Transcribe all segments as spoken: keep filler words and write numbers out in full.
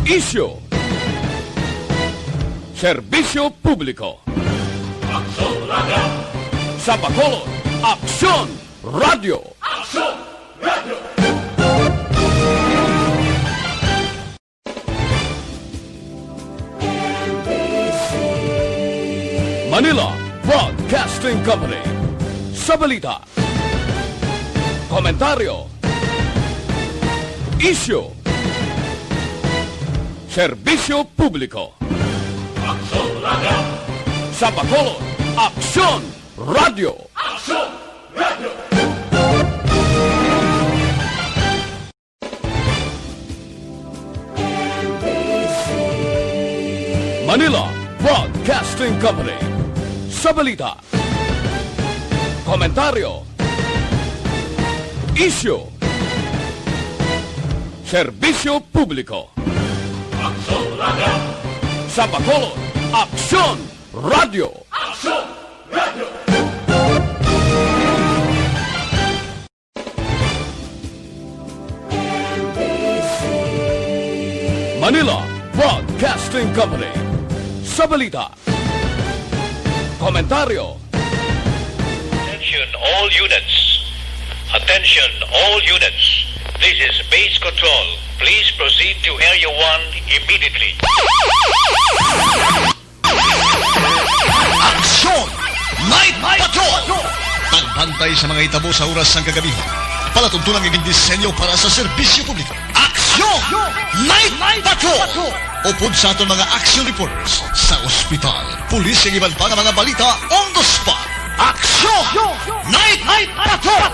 Issue. Serbisyo publiko. Aksyon Radio. Sa Bacolod, Aksyon Radio. Aksyon Radio. Manila Broadcasting Company. Sa balita, komentaryo, isyu, serbisyo publiko. Aksyon Radio. Sa Bacolod, Aksyon Radio. Aksyon Radio. Manila Broadcasting Company. Sa balita, komentaryo, isyu, serbisyo publiko. Aksyon Radio. Sa Bacolod, Aksyon Radio. Aksyon Radio. Manila Broadcasting Company. Sa balita, komentaryo. Attention all units. Attention all units. This is base control. Please proceed to Area one immediately. Aksyon! Night Patrol! Pagbantay sa mga hitabo sa oras sang kagabi. Palatuntunan nga gindisenyo para sa serbisyo publiko. Aksyon! Night Patrol! Upod sa aton mga action reporters sa ospital, pulis, kag iban pa nga mga balita on the spot. Aksyon! Night Patrol!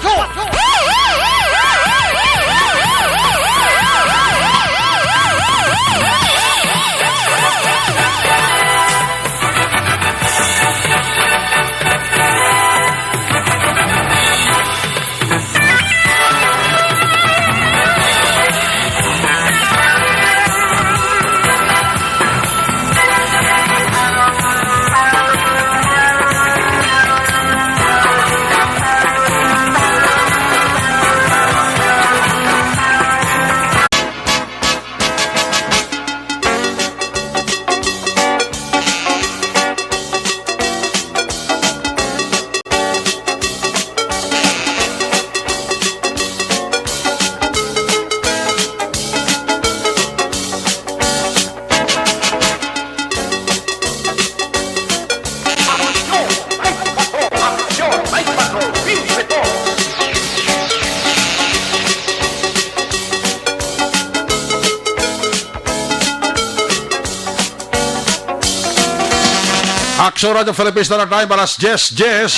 Aksyon Radio Philippines, Standard Time, alas diyes diyes.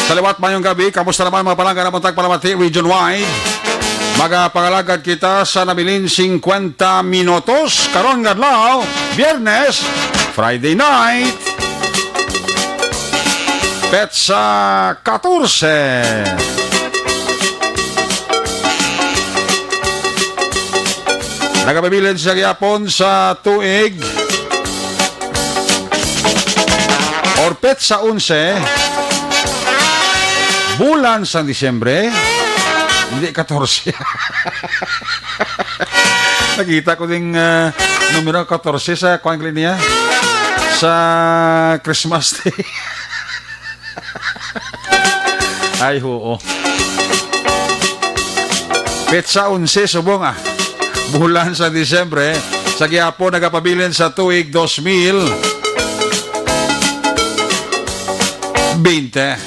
Sa liwat, mayong gabi. Kamusta naman, mga palangga, na buntag, palamati region wide? Magapangalagad kita sa nabilin singkwenta minutos. Karon nga adlaw, Biyernes, Friday night. Petsa katorse. Nagapabilin sa gihapon sa tuig. Or petsa onse, bulan sang Disyembre, hindi katorse. Nakita ko ding, ah, numero katorse sa kuwan ko niya, sa Christmas Day. Ay, oo. Petsa onse, subong, ah. Bulan sa Disyembre, sa gihapon nagapabilin sa tuig dos mil bente.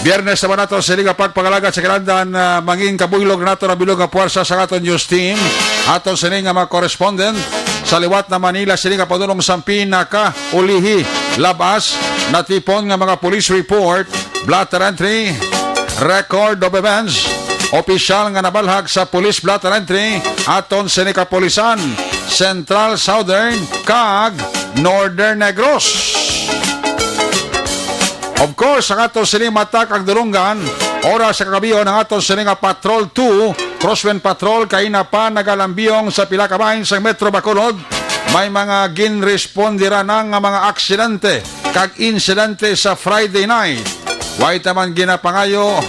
Biyernes naman nato sini nga pagpangalagad sa kinahanglan, ah, mangin kabuylog na nato ang bilog nga puwersa sa aton news team. Ato sini nga mga correspondent sa liwat na Manila, sini nga padulong sa pinakaulihi, labas, natipon nga mga police report, blotter entry, record of events, opisyal nga nabalhag sa police blotter entry, aton sini kapulisan, Central, Southern, kag Northern Negros. Of course, ang ato sini mata kag dulunggan, oras sa kagabihon ang ato sini nga Patrol two, Crosswind Patrol, kaina pa nagalambiyong sa pila ka bahin sa Metro Bacolod. May mga ginrespondira na nga mga aksidente kag insidente sa Friday night. Way ta man ginapangayo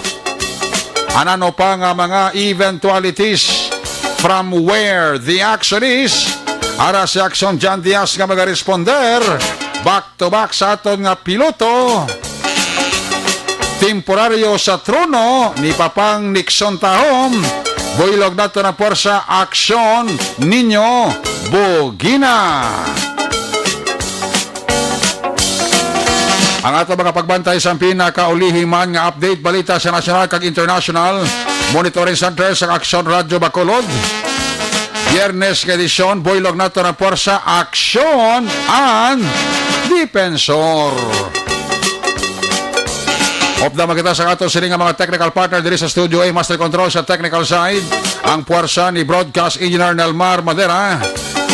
anano pa nga mga eventualities from where the action is. Ara si Action John Diaz nga magaresponder. Back to back sa aton nga piloto. Temporaryo sa trono ni Papang Nixon Tahom. Buylog nato na puwersa, Aksyon Ninyo Bugina. Ang ato mga pagbantay sa pinakaulihi man nga update balita sa nasyonal kag international, monitoring center sa Aksyon Radyo Bacolod. Biyernes nga edisyon, buylog nato na puwersa, Aksyon ang Dipensor. Upda man kita sa ato sini nga mga technical partner diri sa studio A, master control sa technical side, ang puwersa ni Broadcast Engineer Nelmar Madera.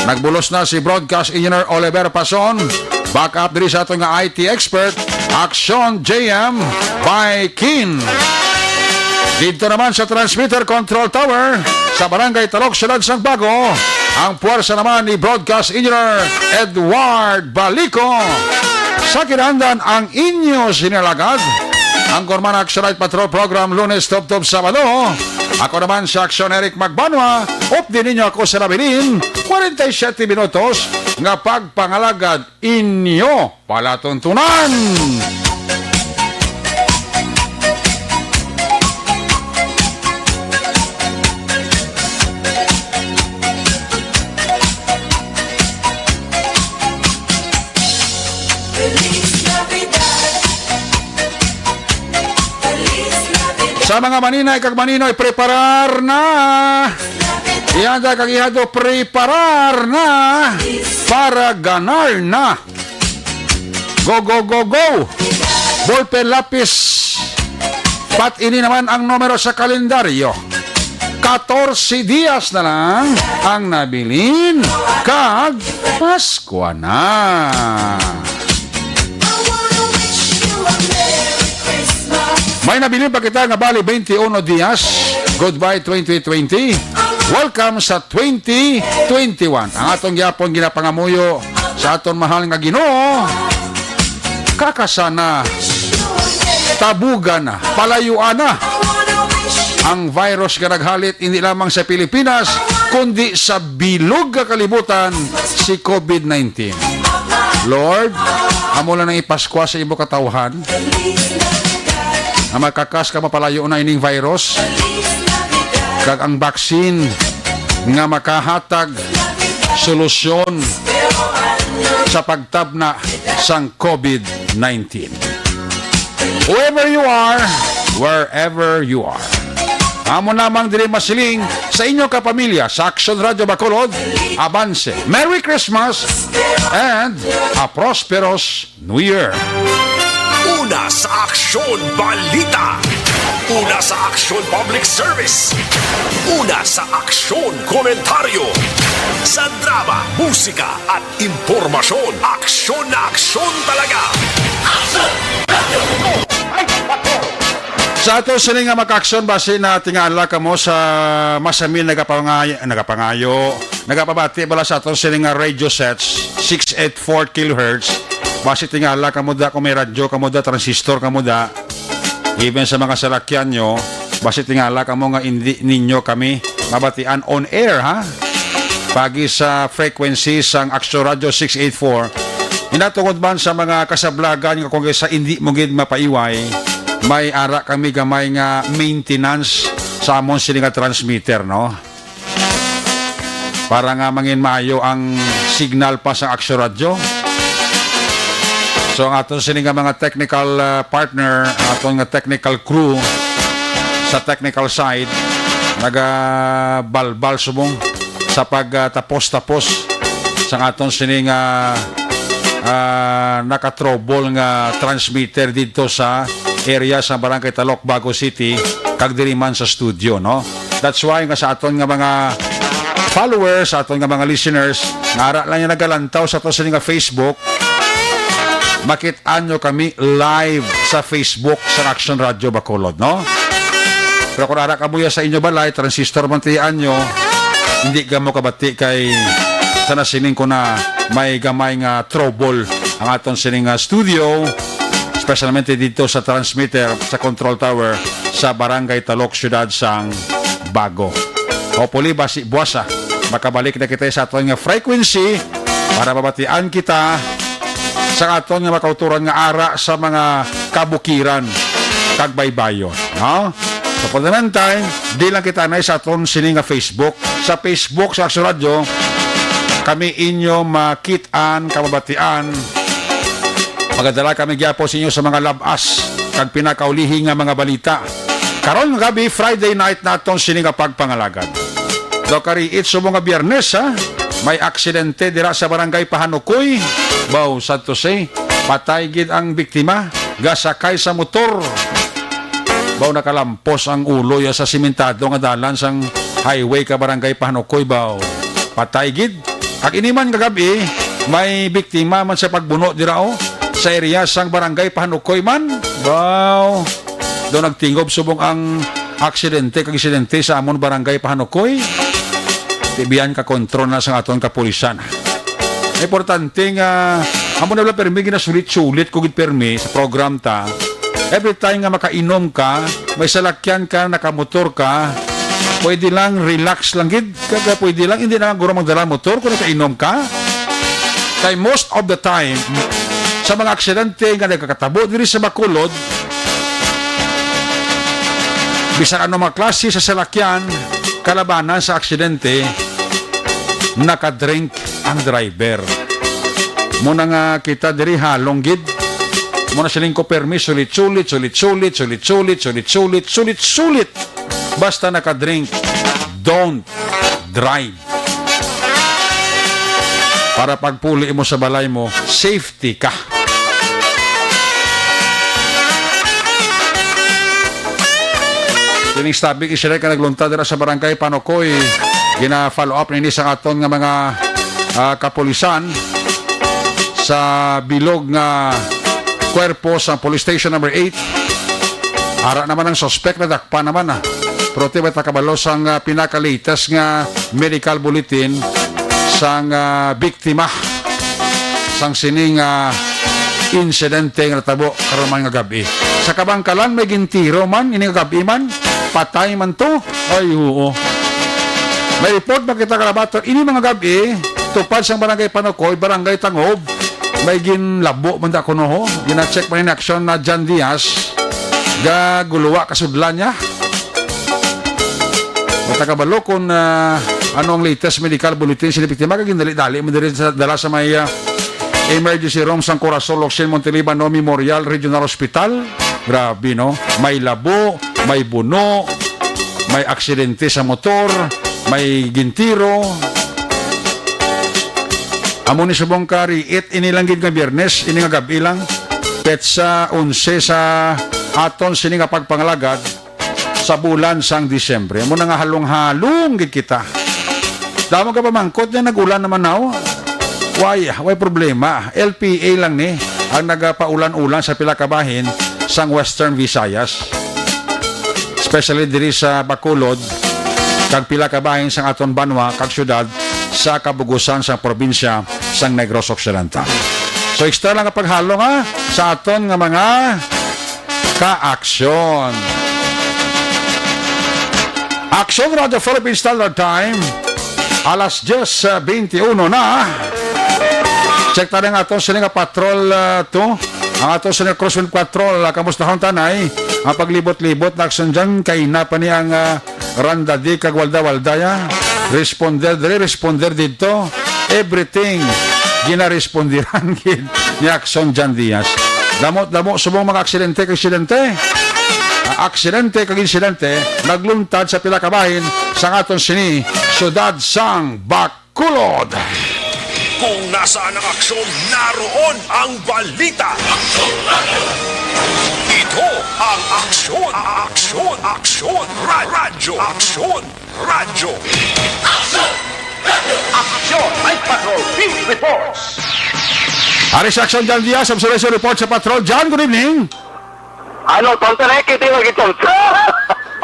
Nagbulos na si Broadcast Engineer Oliver Pason. Backup diri sa ato nga I T expert, Action J M by Kin. Dito naman sa transmitter control tower sa Barangay Talok, Siyudad sang Bago, ang puwersa naman ni Broadcast Engineer Edward Balico. Sa kinahanglan ang inyo sinalagad, ang Gorman Action Night Patrol Program, Lunes tubtob Sabado. Ako naman si Action Eric Magbanwa, updi ninyo ako sa nabilin, forty-seven minutos nga pagpangalagad inyo palatuntunan. Sa mga maninay kag maninoy, preparar na. Ihanda kag ihado, preparar na para ganar na. Go, go, go, go! Ballpen, lapis. Pat ini naman ang numero sa kalendaryo. Katorse dias na lang ang nabilin kag Paskwa na. May nabilin pa kita nga bali twenty-one dias. Goodbye twenty twenty. Welcome sa twenty twenty-one. Ang atong gyapon ginapangamuyo sa aton mahal nga Ginoo, kakasana, tabugan na, palayuan na ang virus nga naghalit hindi lamang sa Pilipinas, kundi sa bilog nga kalibutan, si covid nineteen. Lord, amo lang ang ipaskwa sa imo katawhan nga makakas ka mapalayo na ining virus, kag ang vaccine nga makahatag solusyon sa pagtabna sang covid nineteen. Whoever you are, wherever you are, amo namang diri masiling sa inyo kapamilya sa Action Radio Bacolod, Abanse. Merry Christmas and a prosperous New Year. Una sa Aksyon Balita. Una sa Aksyon Public Service. Una sa Aksyon Komentaryo. Sa drama, musika, at impormasyon, aksyon na aksyon talaga. Sa ato sini nga makaaksyon, basi na tingala kamo sa masamin nagapangay-, nagapangayo, nagapabati bala sa ato sini nga radio sets, six eight four kilohertz. Basi tingala kamo da, kung may radyo kamo da, transistor kamo da, even sa mga salakyan nyo, basi tingala kamo nga indi ninyo kami mabatian on air, ha? Pagi sa frequency sang Aksyon Radio six eight four, hinatungod man sa mga kasablagan nga kung sa indi mo gid mapaiway, may ara kami gamay nga maintenance sa amon sini nga transmitter, no? Para nga mangin maayo ang signal pa sa Aksyon Radio. So, ang aton sini nga mga technical, uh, partner, ang aton nga technical crew sa technical side, nagabalbal subong sa pagtapos-tapos sa aton sini nga, ah, naka-trouble nga transmitter didto sa area sa Barangay Talok, Bago City, kag diri man sa studio, no? That's why nga sa aton nga mga followers, sa aton nga mga listeners, nga ara lang yung nagalantaw sa aton sini nga Facebook, makit-an nyo kami live sa Facebook sa Action Radio Bacolod, no? Pero kung ara ka muya sa inyo balay, transistor man tiyaan nyo, hindi ka mo kabati kay sa nasiling ko na may gamay nga trouble ang aton sining, ah, studio, especially dito sa transmitter, sa control tower sa Barangay Talok, Siyudad sang Bago. Hopefully, basi buwas, ah, makabalik na kita sa aton nga frequency para mabatian kita sa aton nga makauturan nga ara sa mga kabukiran kag baybayon, no? So, for the meantime, di lang kita anay sa aton sini nga Facebook. Sa Facebook sa Aksyon Radyo, kami inyo makit-an, kamabatian. Magadala kami gyapon sa inyo sa mga lab-as kag pinakaulihi nga mga balita. Karon nga gabi, Friday night naton sini nga pagpangalagad. Daw kari, it's subong nga Biyernes, ha? May aksidente dira sa Barangay Pahanukoy. Baw, sad to say, patay gid ang biktima, gasakay sa motor. Baw, nakalampos ang ulo ya sa simentado nga dalan sang highway ka Barangay Pahanukoy, baw. Patay gid. Kag ini man kagab-i, may biktima man sa pagbuno dira, oh, sa area sang Barangay Pahanukoy man. Baw, daw nagtingob subong ang aksidente kag insidente sa amon Barangay Pahanukoy. Tibian ka kontrol na sa aton kapulisan. Importante nga amo na wala permi ginasulit-sulit ko gid permi sa program ta. Every time nga makainom ka, may salakyan ka, nakamotor ka, pwede lang relax lang gid. Kag pwede lang, hindi na lang guro magdala motor kung nakainom ka. Kay most of the time, sa mga aksidente nga nagkakatabo diri sa Bacolod, bisan ano mga klase sa salakyan, kalabanan sa aksidente, nakadrink ang driver. Mo na nga kita diri halong gid. Mo na siling ko permi, sulit, sulit, sulit, sulit, sulit, sulit, sulit, sulit, sulit, sulit. Basta nakadrink, don't drive. Para pagpuli mo sa balay mo, safety ka. Kining stabbing incident ka nagluntad dira sa Barangay Panokoy. Gina-follow up nini sa aton nga mga, ah, kapulisan sa bilog nga kwerpo sa Police Station Number Eight. Ara naman ang suspect, nadakpan naman, ah. Pero ti, may takabalo sang, ah, pinaka-latest nga medical bulletin sang, ah, biktima sang sining, ah, insidente nga natabo karon man nga gab-i. Sa Kabangkalan, may gintiro man ini nga gab-i man, patay man to. Ay, oo. May report ba kita kalabaton ini mga gab-i, tupad sang Barangay Panokoy, Barangay Tangob, may ginlabo man da kuno, ho. Gina-check man in action na John Diaz. Gaguluwa kasudlan niya. May takabalo kung, ah, ano ang latest medical bulletin sa biktima, kag gindali-dali man diri sa, dala sa may, ah, emergency room sang Corazon Locsin Montelibano Memorial Regional Hospital. Grabe, no? May labo, may buno, may aksidente sa motor, may gintiro. Amo ni subong ka riit ini lang gid nga Biyernes, ini nga gab-i lang, petsa onse sa aton sini nga pagpangalagad sa bulan sang Disyembre. Amo na nga halong-halong gid kita. Damo ka pamangkot niya, nag-ulan naman now. Why? Why problema? L P A lang ni ang nagapaulan-ulan sa pila ka bahin sang Western Visayas, especially diri sa Bacolod kag pila ka bahin sang aton banwa kag syudad sa kabugusan sang probinsya sang Negros Occidental. So, extra lang ang paghalong, ha, sa aton nga mga kaaksyon. Aksyon Radyo Philippine Standard Time, alas diyes bente uno na. Check tayo ang aton sini nga patrol, ah, to. Ang aton sini nga Crosswind Patrol, ah, kamusta hon tanay? Ang paglibot-libot na aksyon dyan, kay na pa ni ang, ah, Randa di kag walda-walda ya. Responder diri, responder didto. Everything ginarespondiran gid ni Aksyon John Diaz. Damo-damo subong mga aksidente, aksidente. Ah, aksidente kag insidente nagluntad sa pila ka bahin sa aton sini syudad sang Bacolod. Kung nasaan ang aksyon, naroon ang balita. Ito ang Aksyon, Aksyon, Aksyon, Ra- Radyo, Aksyon, Radyo. Aksyon, Night Patrol, Field Reports. Ari sa Aksyon, John Diaz, observation report sa Patrol. John, good evening. Ano, tonto na yung kitty, wag itong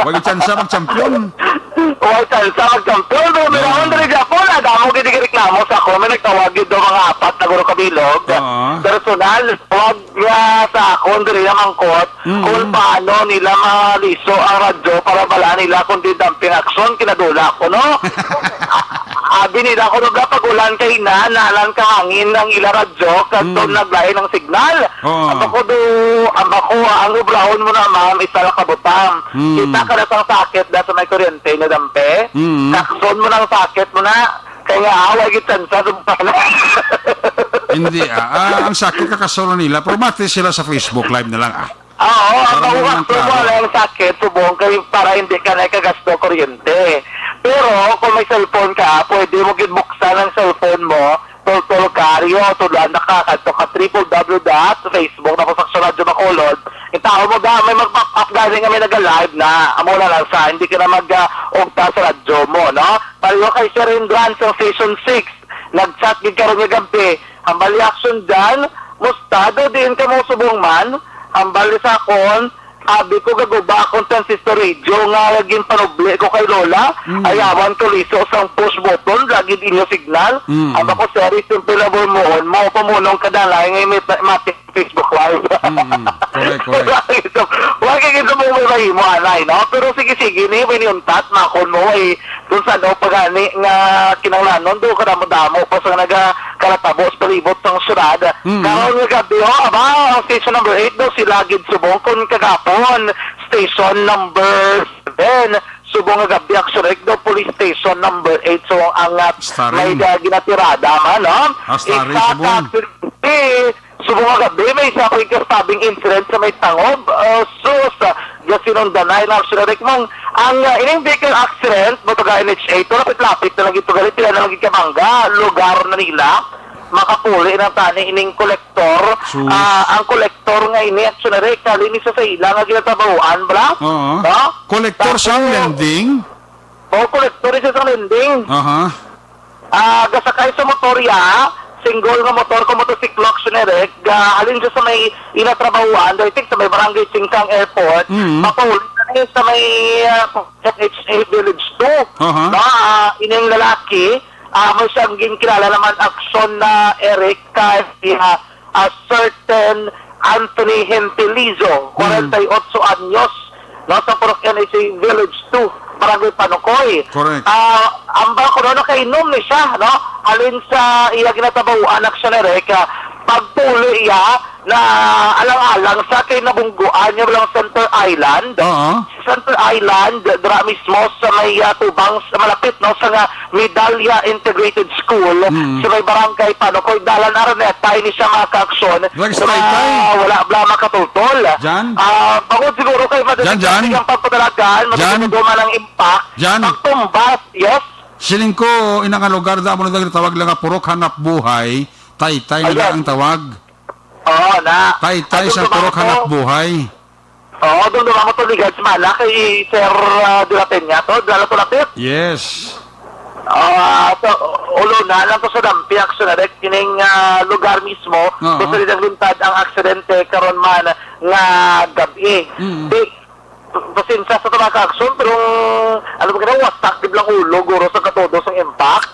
Wag itsansa mag-champion. Wag tsansa mag-champion, pero may Mm. raon diri Japon, ah, damo gid reklamo sa ako, may nagtawag yun daw mga apat na guro kabilog. Oo. Personal, tawag niya sa akon, diri na mangkot, Mm. kung paano nila maliso ang radyo para balaan nila kung di dumping action, kinadula ko, no? Abi nila ko, nung pag-ulan kay na, nalan ka hangin ang ila radyo, kadto Mm. naglain ang signal. Oo. Ang bako do, ang bako, ang obrahon mo na, ma'am, isa lang kabutang. Mm. Kita ka na sang sakit da sa may kuryente, no, dampe? Mm. Takson mo na ang sakit mo na. Kay nga, away gid tsansa, sumpay na. Hindi, ah. Ah, ang sakit kakasolo nila, pero mati sila sa Facebook Live na lang, ah. Oo, ang Para mahuwag naman ko klaro. Wala ang sakit, subong kay para hindi ka na ikagasto kuryente. Pero kung may cellphone ka, pwede mo gid buksan ang cellphone mo, toltol ka, riyo, tuluan na ka, kadto ka triple W dot Facebook na po sa Radyo Bacolod. Itaho mo da, may mag-pop up gani nga may naga-live na, amo na lang sa, hindi ka na mag, ah, ugta sa radyo mo, no? Pareho kay Sir Indran sa Station six, nag-chat gid karon nga gabi. Ang bali action dyan, mustado diin ka mo subong man. Ang bali sa akon, abi ko gaguba akong transistor radio nga ginpanubli ko kay Lola. Mm. Ayawan ko liso sang push button, lagi inyo signal. Mm. Ang ako, sir, simple na mo, mo, pamunong ka na lang, nga may mati Facebook Live. Mm, correct, correct. Wa kay kita mo may mahimo, anay, no? Pero sige, sige, ni, may niuntat, makon mo, eh, kung saan daw pa gani nga kinahanglanon, do kadamo-damo pa sa nagakalatabo sa palibot sang syudad. Mm. Karon nga gabi, oh, aba, ang station number eight daw sila gid subong, kung kagapon, station number seven, subong nga gabi, actually, daw police station number eight. So, ang, ah, Starring. May, ah, ginatirada man, no? Ah, starring Isa subong. Ka aksidente, subong nga gabi, may isa ka stabbing incident sa may Tangob. Ah, sus, ah, gasinundanay na action, Rick. Mang, ang, ah, ining vehicle accident, mo taga N H A, ito lapit-lapit na lang ito, gali, pila na lang gid ka bangga, lugar na nila, makapuli na tani ining kolektor. Sus. Ah, ang kolektor nga ini, action, Rick, kali ni sa, sa ila nga ginatrabahoan, bala? Oo. No? Kolektor sang Tapos, lending? O, kolektor siya sa lending. Aha. Ah, gasakay sa motor ya, single nga motor ko, motosiklo, action, Rick, ga, halin siya sa may inatrabahuan, I think sa may Barangay Singkang Airport, Mm. Papauli na niya sa may, ah, F H A Village two. Aha. No, ah, ining lalaki, ah, mo siyang ginkilala naman, action, na Eric, kay, ah, a certain Anthony Hentilizo, Mm. kwarenta y otso anyos, no, sa Purok N H A Village two, Barangay Panukoy. Correct. Ah, ambal ko, no, nakainom ni siya, no? Halin sa iya ginatrabahoan, action, Rick, ah, pagpuli iya na alang-alang sa kay nabungguan niya lang Center Island. Oo. Center Island, dira mismo sa may, ah, tubang, sa malapit, no, sa nga Medalla Integrated School, Mm. sa may barangay Panukoy, Dalan Araneta, ini siya, mga kaaksyon. Wag sa Nga Taytay. Wala bala makatultol. Jan? Ah, bangod siguro kay Jan, Jan? Ang pagpadalagan, Jan? Madugod man ang impact. Jan? Pagtumbas, yes? Siling ko, ina nga lugar, da mo na tawag lang nga Purok Hanap Buhay, Taytay na Ayan. Ang tawag. Oo, na. Taytay Ang sa Purok dumako. Hanap Buhay. Oo, doon naman mo to, ligad sa Mala, kay Sir, ah, de la Peña to, dala to lapit. Yes. Ah, so, ulo na lang to sa dampi, action, na kining, ah, lugar mismo, Oo. Kung sa naglintad ang aksidente karon man nga gabi. Mm. Di, pasensya sa tabaka action, pero, ano ba ka na, wasak, di lang ulo, guro sa katodo, sa impact.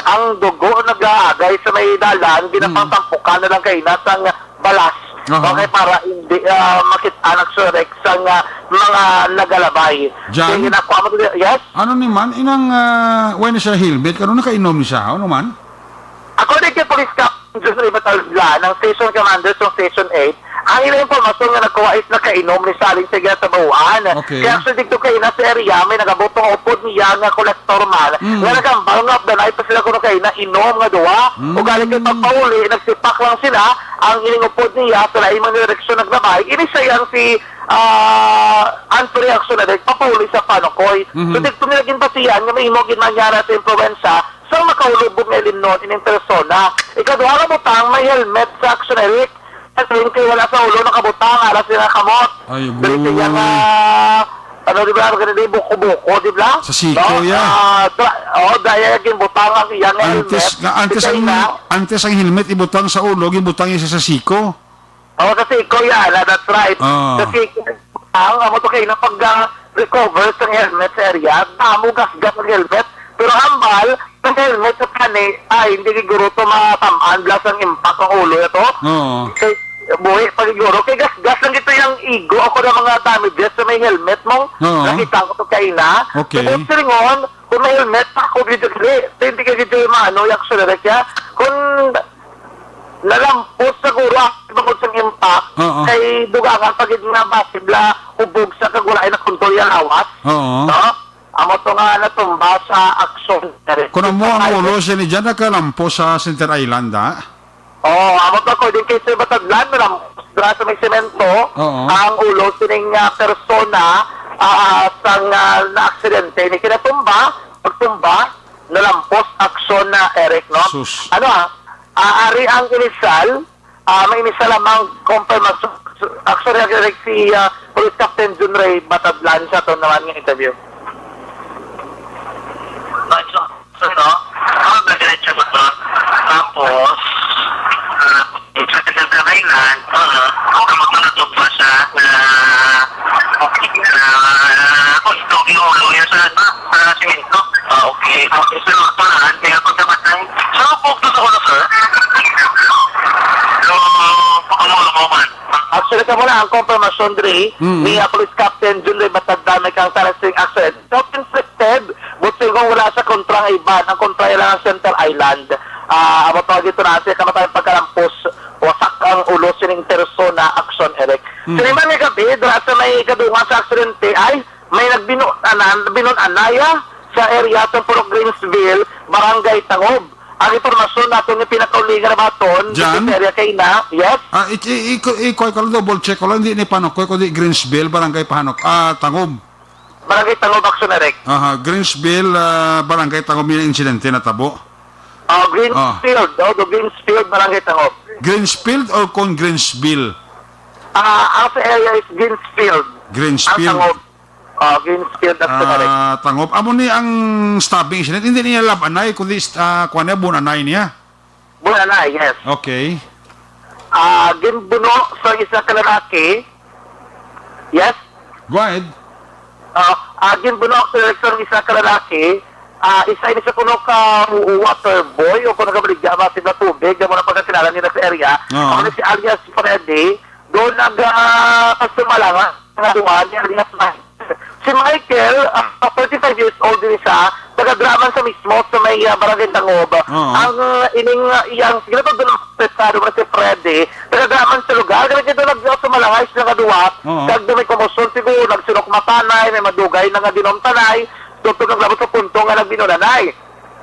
Ang dugo nag-aagay sa may dalan, Mm. ginapangtampukan na lang kay na sang balas. Aha. Okay, para hindi, ah, makit-an ang surek sang, ah, mga nagalabay. Jan? Kaya ginakuha mo to, yes? Ano ni man? Inang, ah, why na siya helmet? Kano nakainom ni siya? Ano man? According kay Police Captain Jose Matalblan, ang station commander sa Station eight, ang ilang impormasyon nga nakuha is nakainom ni Saling sa ginatrabahuan. Okay. Kaya sa dito kay na sa area, may nagabutong upod niya nga kolektor man, Mm. nga nagambal nga updanay pa sila kuno kay na inom nga duwa. Mm. Ugali kay pagpauli, nagsipak lang sila, ang ining upod niya sa lain man direksyon naglabay. Ini siya yang si, ah, Anthony Action na din, papauli sa Panukoy. Mhm. So, dito nila ginbasihan nga may imo ginmanyara sa impluwensya sa makaulubog nga ilimnon ining persona. Ikaduha nga butang, may helmet sa Action Eric. Kasi yung kay wala sa ulo, nakabutang, alas nga kamot. Ay, Dali siya agoy. Nga, ano, di ba, ganun, di, buko-buko, di ba? Sa siko, No? ya. Ah, tra-, oh, daya yung butang ang iyang Antes, helmet. nga, antes Kay ang, na, antes ang helmet ibutang sa ulo, ibutang niya sa siko. Oh, sa siko, ya, na, that's right. Ah. Sa siko, ang amo to kay na pag, ah, recover sa helmet sa area, damo gasgas ang helmet. Pero hambal, Ang helmet sa kani, ay, hindi siguro to matam-an, blas ang impact ang ulo na to. Oo. Kay, buhi pa siguro. Kay gas-gas lang ito yung igo ako ng mga damages sa may helmet mo. Oo. Nakita ko to kaina. Okay. Tapos silingon, kung may helmet pa ako dito, hindi, hindi ka dito yung maano, yung accelerate siya. Kung nalampos siguro ang bangod sa impact, Oo. kay dugangan pa gid nga basibla, ubog sa kagulay na kontrol yung lawas. Oo. No? Amo to nga natumba sa aksyon. Kung amo ang ulo siya ni Jan, nakalampos sa Center Island, ha? Oo, amo to, according kay Sir Batadlan, nalampos dira sa may semento Oo. ang ulo sining, ah, persona, ah, sang, ah, naaksidente. Ni kinatumba, pagtumba, nalampos aksyon na, Eric, no? Sus. Ano, ah, ah, ari ang inisal, ah, may inisal lamang confirmation. Actually, Eric, si, ah, Police Captain Jun Ray Batadlan sa aton naman nga interview. So, no? Ah, diretso ko to. Tapos, ah, sa Center Island, ah, ako mo na to pa sa, na, na, ako, ito, ginulo niya sa, sa simento. Ah, okay. Okay, sir, pa, hindi ako sa matay. Sa upok to sa ulo, sir? So, paano mo man? Actually, kamo na ang confirmation, Dre, Mm. ni, ah, Police Captain Jun Ray Batagdan, may kang Tarasing Accident. Self-inflicted, but siguro wala sa kontra nga iban. Ang kontra lang ang Center Island. Ah, amo tawag dito na siya kamatay pagkalampos, wasak ang ulo sining persona aksyon, Eric. Mm. Siniman nga gabi, dira sa may kadungan sa aksidente ay may nagbinu-, anan, binun-anaya sa area sa Purok Greensville, Barangay Tangob. Ang impormasyon nato ni pinakaulingan na baton, Jan? Dito sa area kay na, yes? Ah, i-, i-, i-, i-, ko lang, double check ko lang, hindi ni Panukoy, kundi Greensville, Barangay Pahanok, ah, Tangob. Barangay Tangob, Action Direct. Aha, Greensville, ah, Barangay Tangob, may insidente natabo. Ah, Greenfield, oh, the Greenfield, Barangay Tangob. Greensfield or kon Greensville? Ah, ang sa area is Greenfield. Greensfield. Ang Tangob. Ah, Greenfield, Action Direct. Ah, Tangob. Amo ni ang stabbing incident. Hindi niya lab-anay, kundi, ah, kuwan niya, bunanay niya. Bunanay, yes. Okay. Ah, ginbuno sa isa ka lalaki. Yes? Go ahead. Ah, ah, ginbuno sa, sa isa ka lalaki. Ah, isa ini sa kuno ka water boy o kuno ka baligya ba sila tubig, mo na pagkakilala nila sa area. Oo. Ako na si alias Freddy. Doon nag, ah, pagsumalanga nga duha ni alias Mike. Si Michael, ah, thirty-five years old din siya, taga-dira man sa mismo sa may, ah, Barangay Tangob. Oo. Ang, ah, ining, ah, iyang, sige na to, doon ang pesado na si Freddy, taga-dira man sa lugar, kaya kito nagsumalangay sila nga duha, Oo. kag doon may komosyon siguro, nagsunok matanay, may madugay na nga ginomtanay, tungtod naglabot sa punto nga nagbinunanay.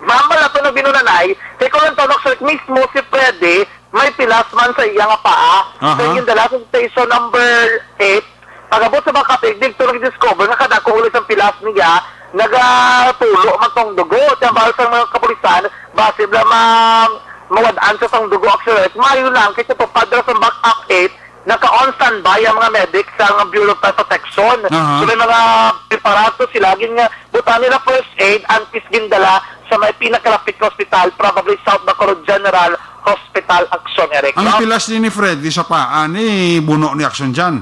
Mambal na to nagbinunanay, kay kung ang tanong sa mismo si Freddy, may pilas man sa iya nga paa. Aha. Sa gindala sa station number eight, pag-abot sa Makati, dito nag-discover nga kadako ulit ang pilas niya, nagatulo man tong dugo. Tambal sa mga kapulisan, basi bala ma-, mawad-an sa tong dugo, actually. Mayo lang, kay sa pagpadra sa Makati, naka-on standby ang mga medic sa Bureau of Fire Protection. Aha. So, may mga preparato sila, gin nga, buta nila first aid, antes gindala sa may pinakalapit nga ospital, probably South Bacolod General Hospital, Action, Eric, Ang no? pilas ni, ni Freddy sa paa ni buno ni Action dyan.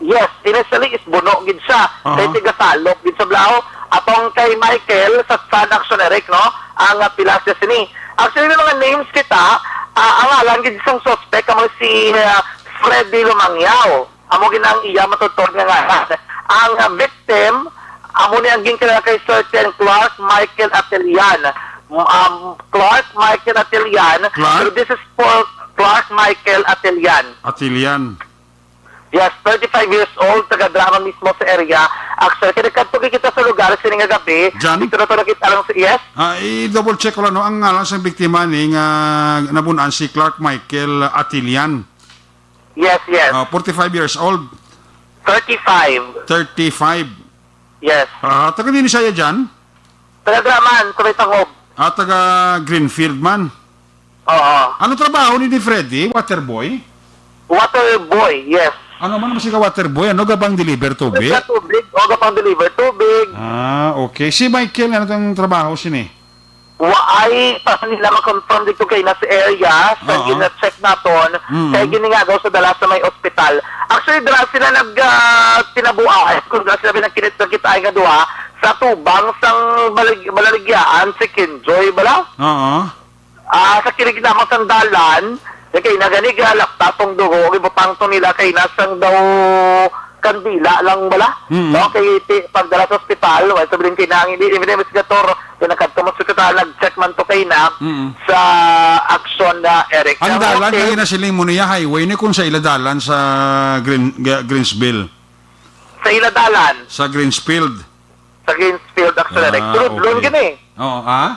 Yes, initially is buno gid siya. Aha. Kay tigasalok gid sa Blaho. Atong kay Michael, sa San Action, Eric, no? Ang, ah, pilas niya sini. Actually, may mga names kita, ah, ang ngalan gid sang suspect, amo si, ah, Freddy Lumangyaw. Amo gid ang iya matutod nga ngalan. Ang, ah, victim, amo ni ang ginkilala kay Sir Ken Clark Michael Atelian. Um, Clark Michael Atelian. Clark? Pero this is for Clark Michael Atelian. Atelian. Yes, thirty-five years old, taga-dira man mismo sa area. Actually, kaya nagkadto kita sa lugar, sini nga gabi. Jan? Dito na to nakita lang sa, yes? Ah, i-double check ko lang, no? Ang ngalan sa biktima ni nga nabunan si Clark Michael Atilian. Yes, yes. Ah, forty-five years old. Thirty-five. Thirty-five. Yes. Ah, taga din siya dyan? Taga-dira man, sa may Tangob. Ah, taga Greenfield man. Oo. Ano trabaho ni, ni Freddy? Waterboy? Waterboy, yes. Ano man siya ka waterboy? Ano, gabang deliver tubig? Sa tubig, o gabang deliver tubig. Ah, okay. Si Michael, ano tang trabaho sini? Wa ay pa nila ma-confirm dito kay nasa area, sa Oo. gina-check naton, Mm. kay giningagaw sa dala sa may ospital. Actually, dala sila nag, ah, tinabuan, kung dala sila nagkinit-, nagkita nga duha, katubang sang balig-, balaligyaan, si Kinjoy bala. Oo. Ah, sa kilig lamang sang dalan, kay nagani galapta tong dugo, gibutang to nila kay nasang daw kandila lang bala. Mm. No, kay ti-, pagdala sa ospital, wala sa bilin kay nang hindi, hindi investigator, pinagkadto mo sa ospital, nag-check man to kay na Mm. sa aksyon na Eric. Ang Ang dalan okay. Kay nasiling mo niya highway ni kung sa ila dalan sa Green-, Ga-, Greensville. Sa ila dalan. Sa Greensfield. Sa Greensfield, actually, Ah, Eric. Sulod lang okay. gini. Oo, ah?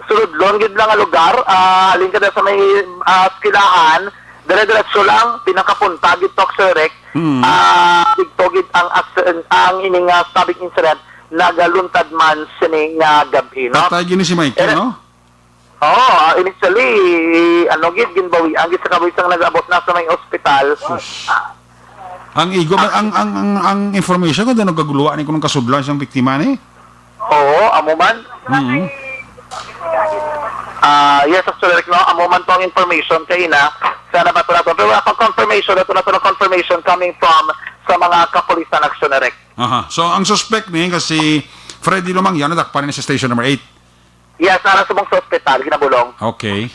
Sulod lang gid lang nga lugar, ah, halin ka na sa may, ah, eskwelahan, dire-diretso lang, pinakapunta gid to, Sir Rick. Hmm. Ah, dito gid ang accident, ang ining, ah, stabbing incident, nagaluntad man sini nga gabi, no? Patay gini si Michael, Eh, no? Oo, ah, initially, ano gid, ginbawian gid sa kabuhi sang nag-abot na sa may ospital. Sus. Ah, Ang igo, ang, ang, ang, ang information ko, daw nagaguluhan ni kung kasudlan sang biktima ni? Oo, amo man. Mhm. Ah, yes, actually, Rick, no? Amo man to ang information kay ina. Sana ba to nato? Pero ang confirmation, ito na to na confirmation coming from sa mga kapulisan aksyon, Rick. Aha. So, ang suspect ni nga si Freddy Lumangyan, nadakpan ni sa station number eight. Yes, ara subong sa ospital, ginabulong. Okay.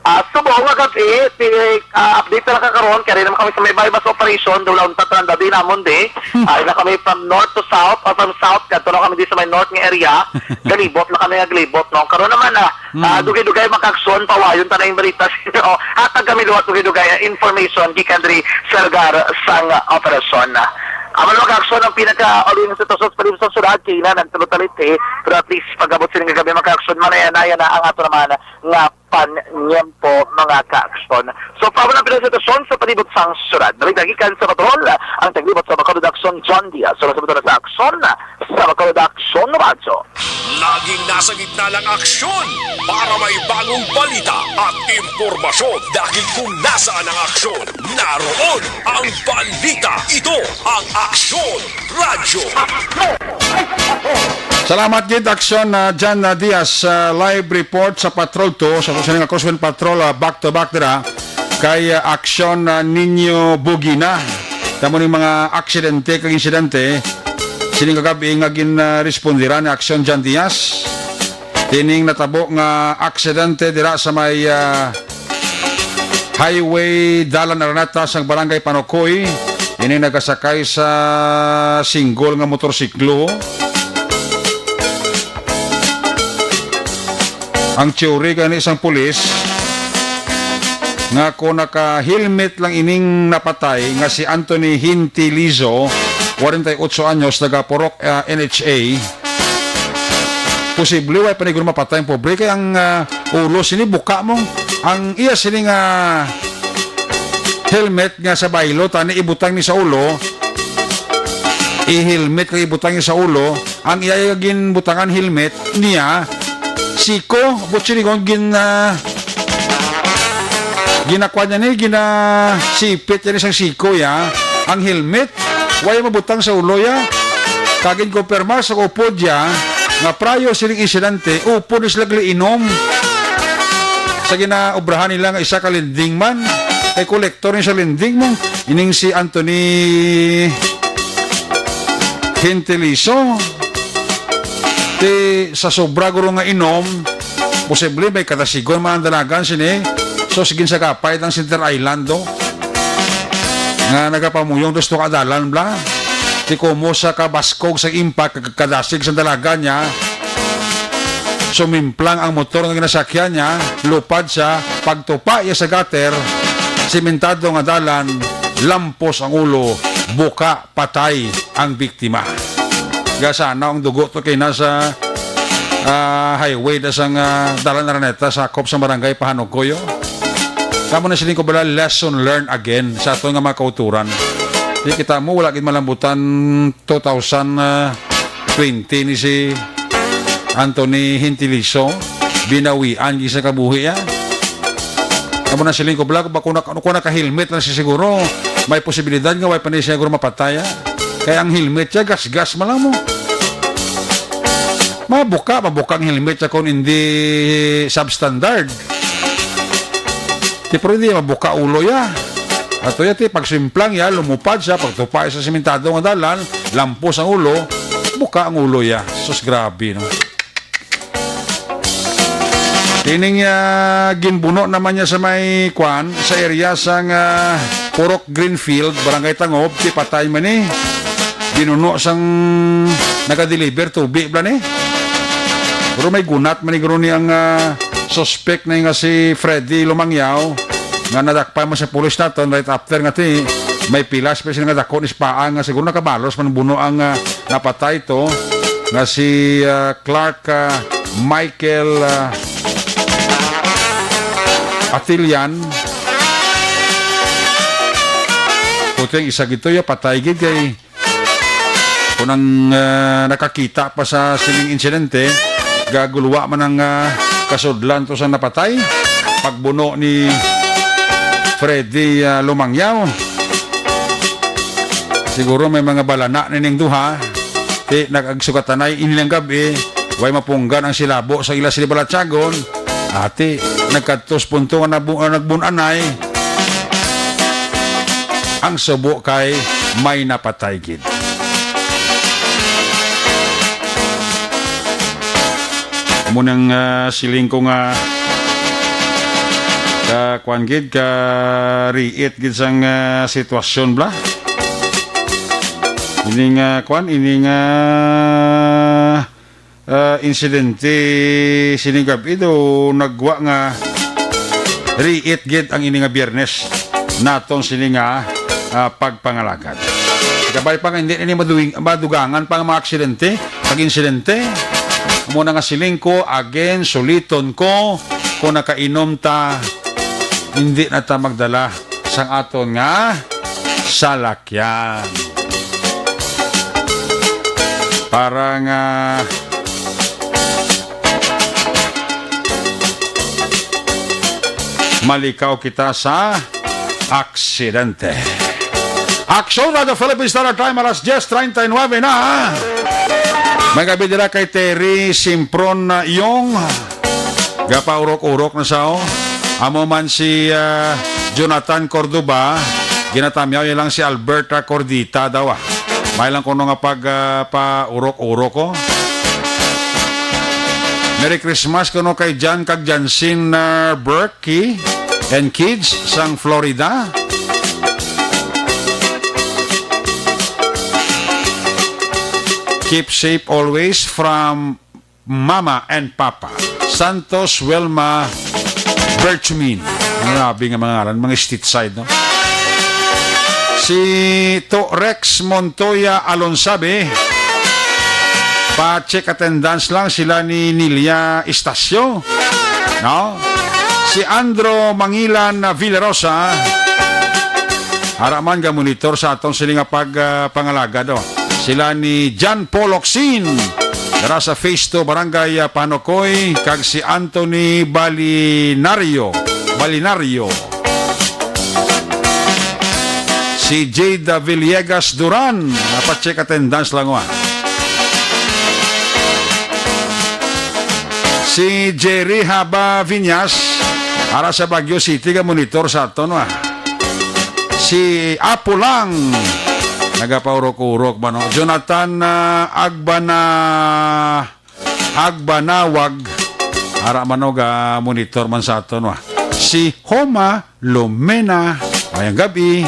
Ah, subong nga gabi, ti-, ah, update na lang ka karon, kaya rin naman kami sa may buy-bust operation, daw launta tanan gabi namon di. Hmm. Ay na kami from north to south, or from south, kadto na kami di sa may north nga area. Galibot na kami nga galibot, no? Karon naman, ah, Hmm. ah, dugay-dugay makaaksyon, pawayon ta na yung balita sa inyo. Hatag kami luwat dugay-dugay, ah, information, gikan diri sa lugar sang, ah, operasyon. Amo na makaaksyon ang pinaka-, o, yung sitwasyon sa palibot sa syudad, kay na nagtulot-talit, eh. Pero at least, pag-abot sila nga gabi, makaaksyon, manaya-naya na ang ato naman nga panyempo, mga kaaksyon. So, pabor ang pinasitwasyon sa palibot sang syudad. Balita gikan sa Patrol, ang taglibot sa Bacolod Aksyon, John Diaz. So, sa Bacolod sa Aksyon, sa Bacolod Aksyon Radyo. Laging nasa gitna ng aksyon para may bagong balita at impormasyon. Dahil kung nasaan ang aksyon, naroon ang balita. Ito ang Aksyon Radyo. Salamat gid, Aksyon, ah, John, ah, Diaz, ah, live report sa Patrol two, sa, sa nga Crosswind Patrol, ah, back to back dira kay, ah, Aksyon, ah, Niño Bugina. Tamo ning mga aksidente kag insidente sining kagabi nga gin, ah, respondiran ni Aksyon John Diaz. Kining natabo nga aksidente dira sa may, ah, Highway Dalan Araneta sa Barangay Panokoy, ini nagasakay sa single nga motorsiklo. Ang teori gani sang pulis nga kung naka-helmet lang ining napatay nga si Anthony Hintilizo, forty-eight anyos, taga Purok, ah, N H A, posible way pa ni guro mapatay ang pobre kay ang, ah, ulo sini buka mo. Ang iya sini nga helmet nga sa baylo, tani ibutang ni sa ulo, i-helmet kag ibutang ni sa ulo, ang iya ginbutangan helmet niya, siko, butsi ni kon gin, ah, ginakuha niya ni, ginasipit niya ni sang siko, ya. Ang helmet, way mabutang sa ulo, ya. Kag ginkumpirma sa upod, ya, nga prayo sining insidente, upod ni sila gali inom. Sa ginaobrahan nila nga isa ka lending man, kay kolektor ni sa lending mo. Ining si Anthony Hinteliso. Ti sa sobra guro nga inom, posible may kadasigon man ang dalagan sini. So, sige sa kapay ang Center Island, do. Nga nagapamuyong dos to ka dalan, bla. Ti kumo sa kabaskog sa impact, kag-, kadasig sa dalagan niya. Sumimplang ang motor nga ginasakyan niya, lupad siya, pagtupa iya sa gutter, simentado nga dalan, lampos ang ulo, buka, patay ang biktima. Gasana ang dugo to kay nasa, ah, highway na sang, ah, Dalan Araneta, sakop sa barangay Pahanukoy, oh. Kamo na siling ko bala, lesson learned again sa aton nga mga kauturan. Di kita mo, wala gid malambutan two thousand twenty ni si Anthony Hintiliso, binawian gid sa kabuhi, ah. Amo na siling ko, bala, kung, kung naka-helmet lang siya siguro, may posibilidad nga way pa ni siya siguro mapatay, ah. Kaya ang helmet siya, gas-gas man lang mo. Mabuka, mabuka ang helmet siya kung hindi substandard. Ti, pero hindi mabuka ulo ya. Ato ya, ti, pagsimplang ya, lumupad siya, pagtupay sa simentado nga dalan, lampos ang ulo, Buka ang ulo ya. Sus, grabe, no? Kining, ah, ginbuno naman niya sa may kwan, sa area sang, ah, Purok Greenfield, Barangay Tangob, ti patay man ni. Binuno sang naga-deliver tubi bala ni. Pero may gunat man ni guro ni ang, ah, suspect na nga si Freddy Lumangyaw nga nadakpan man sa pulis naton right after nga ti may pilas pa sila nga dako ni Spaan nga siguro nakabalos man buno ang, ah, napatay to nga si, ah, Clark, ah, Michael, ah, Atilian. Puting isa gito ya patay gid kay kung ang, ah, nakakita pa sa sining insidente, gaguluwa man ang, ah, kasudlan to sa napatay. Pagbuno ni Freddy, ah, Lumangyaw. Siguro may mga balana nining duha. Ti nag-agsugatanay inilang gab-i, way mapunggan ang silabo sa ila sini balatyagon. Ati, nagkadtos punto nga nabu-, nagbun-anay. Ang subo kay may napatay gid. Amo nang, ah, siling ko nga ka kwan gid, ka riit gid sang, ah, sitwasyon bala. Ini nga kwan, ini nga ah, insidente sini gab-i daw nagwa nga riit gid ang ini nga Biyernes naton sini nga, ah, pagpangalagad. Kabay pa nga hindi ini maduwing-, madugangan pa nga mga aksidente, pag-insidente. Amo na nga siling ko, again, suliton ko, kung nakainom ta, hindi na ta magdala sang aton nga salakyan. Para nga malikaw kita sa aksidente. Aksyon, Radyo Philippine Standard Time, alas diyes treinta y nueve na. May gabi dira kay Terry Simpron Yong. Gapaurok-urok na sa, oh. Amo man si, ah, Jonathan Cordoba, ginatamyaw niya lang si Alberta Cordita daw, ah. May lang kuno nga pag, ah, paurok-urok, oh. Merry Christmas kuno kay Jan kag Jansin, ah, Burke and kids sang Florida. Keep safe always from Mama and Papa. Santos Wilma Birchmin. Grabe nga mga ngalan, mga street side, no? Si To Rex Montoya Alonsabe, pa-check attendance lang sila ni Nilia Estacio, no? Si Andro Mangilan Villarosa, ara man ga monitor sa aton sini nga pag, ah, pangalagad, oh. Sila ni John Paul Locsin, dara sa Phase two, Barangay, ah, Panocoy, kag si Anthony Balinario, Balinario. Si Jade Villegas Duran, napa-check attendance lang, wa. Si Jerry Haba Viñas, ara sa Baguio City, ga monitor sa aton, wa. Si Apo Lang, nagapaurok-urok ba, no? Jonathan, ah, Agbana, Agbanawag, ara man, no, ga monitor man sa aton, wa. Si Homa Lumena, mayang gabi.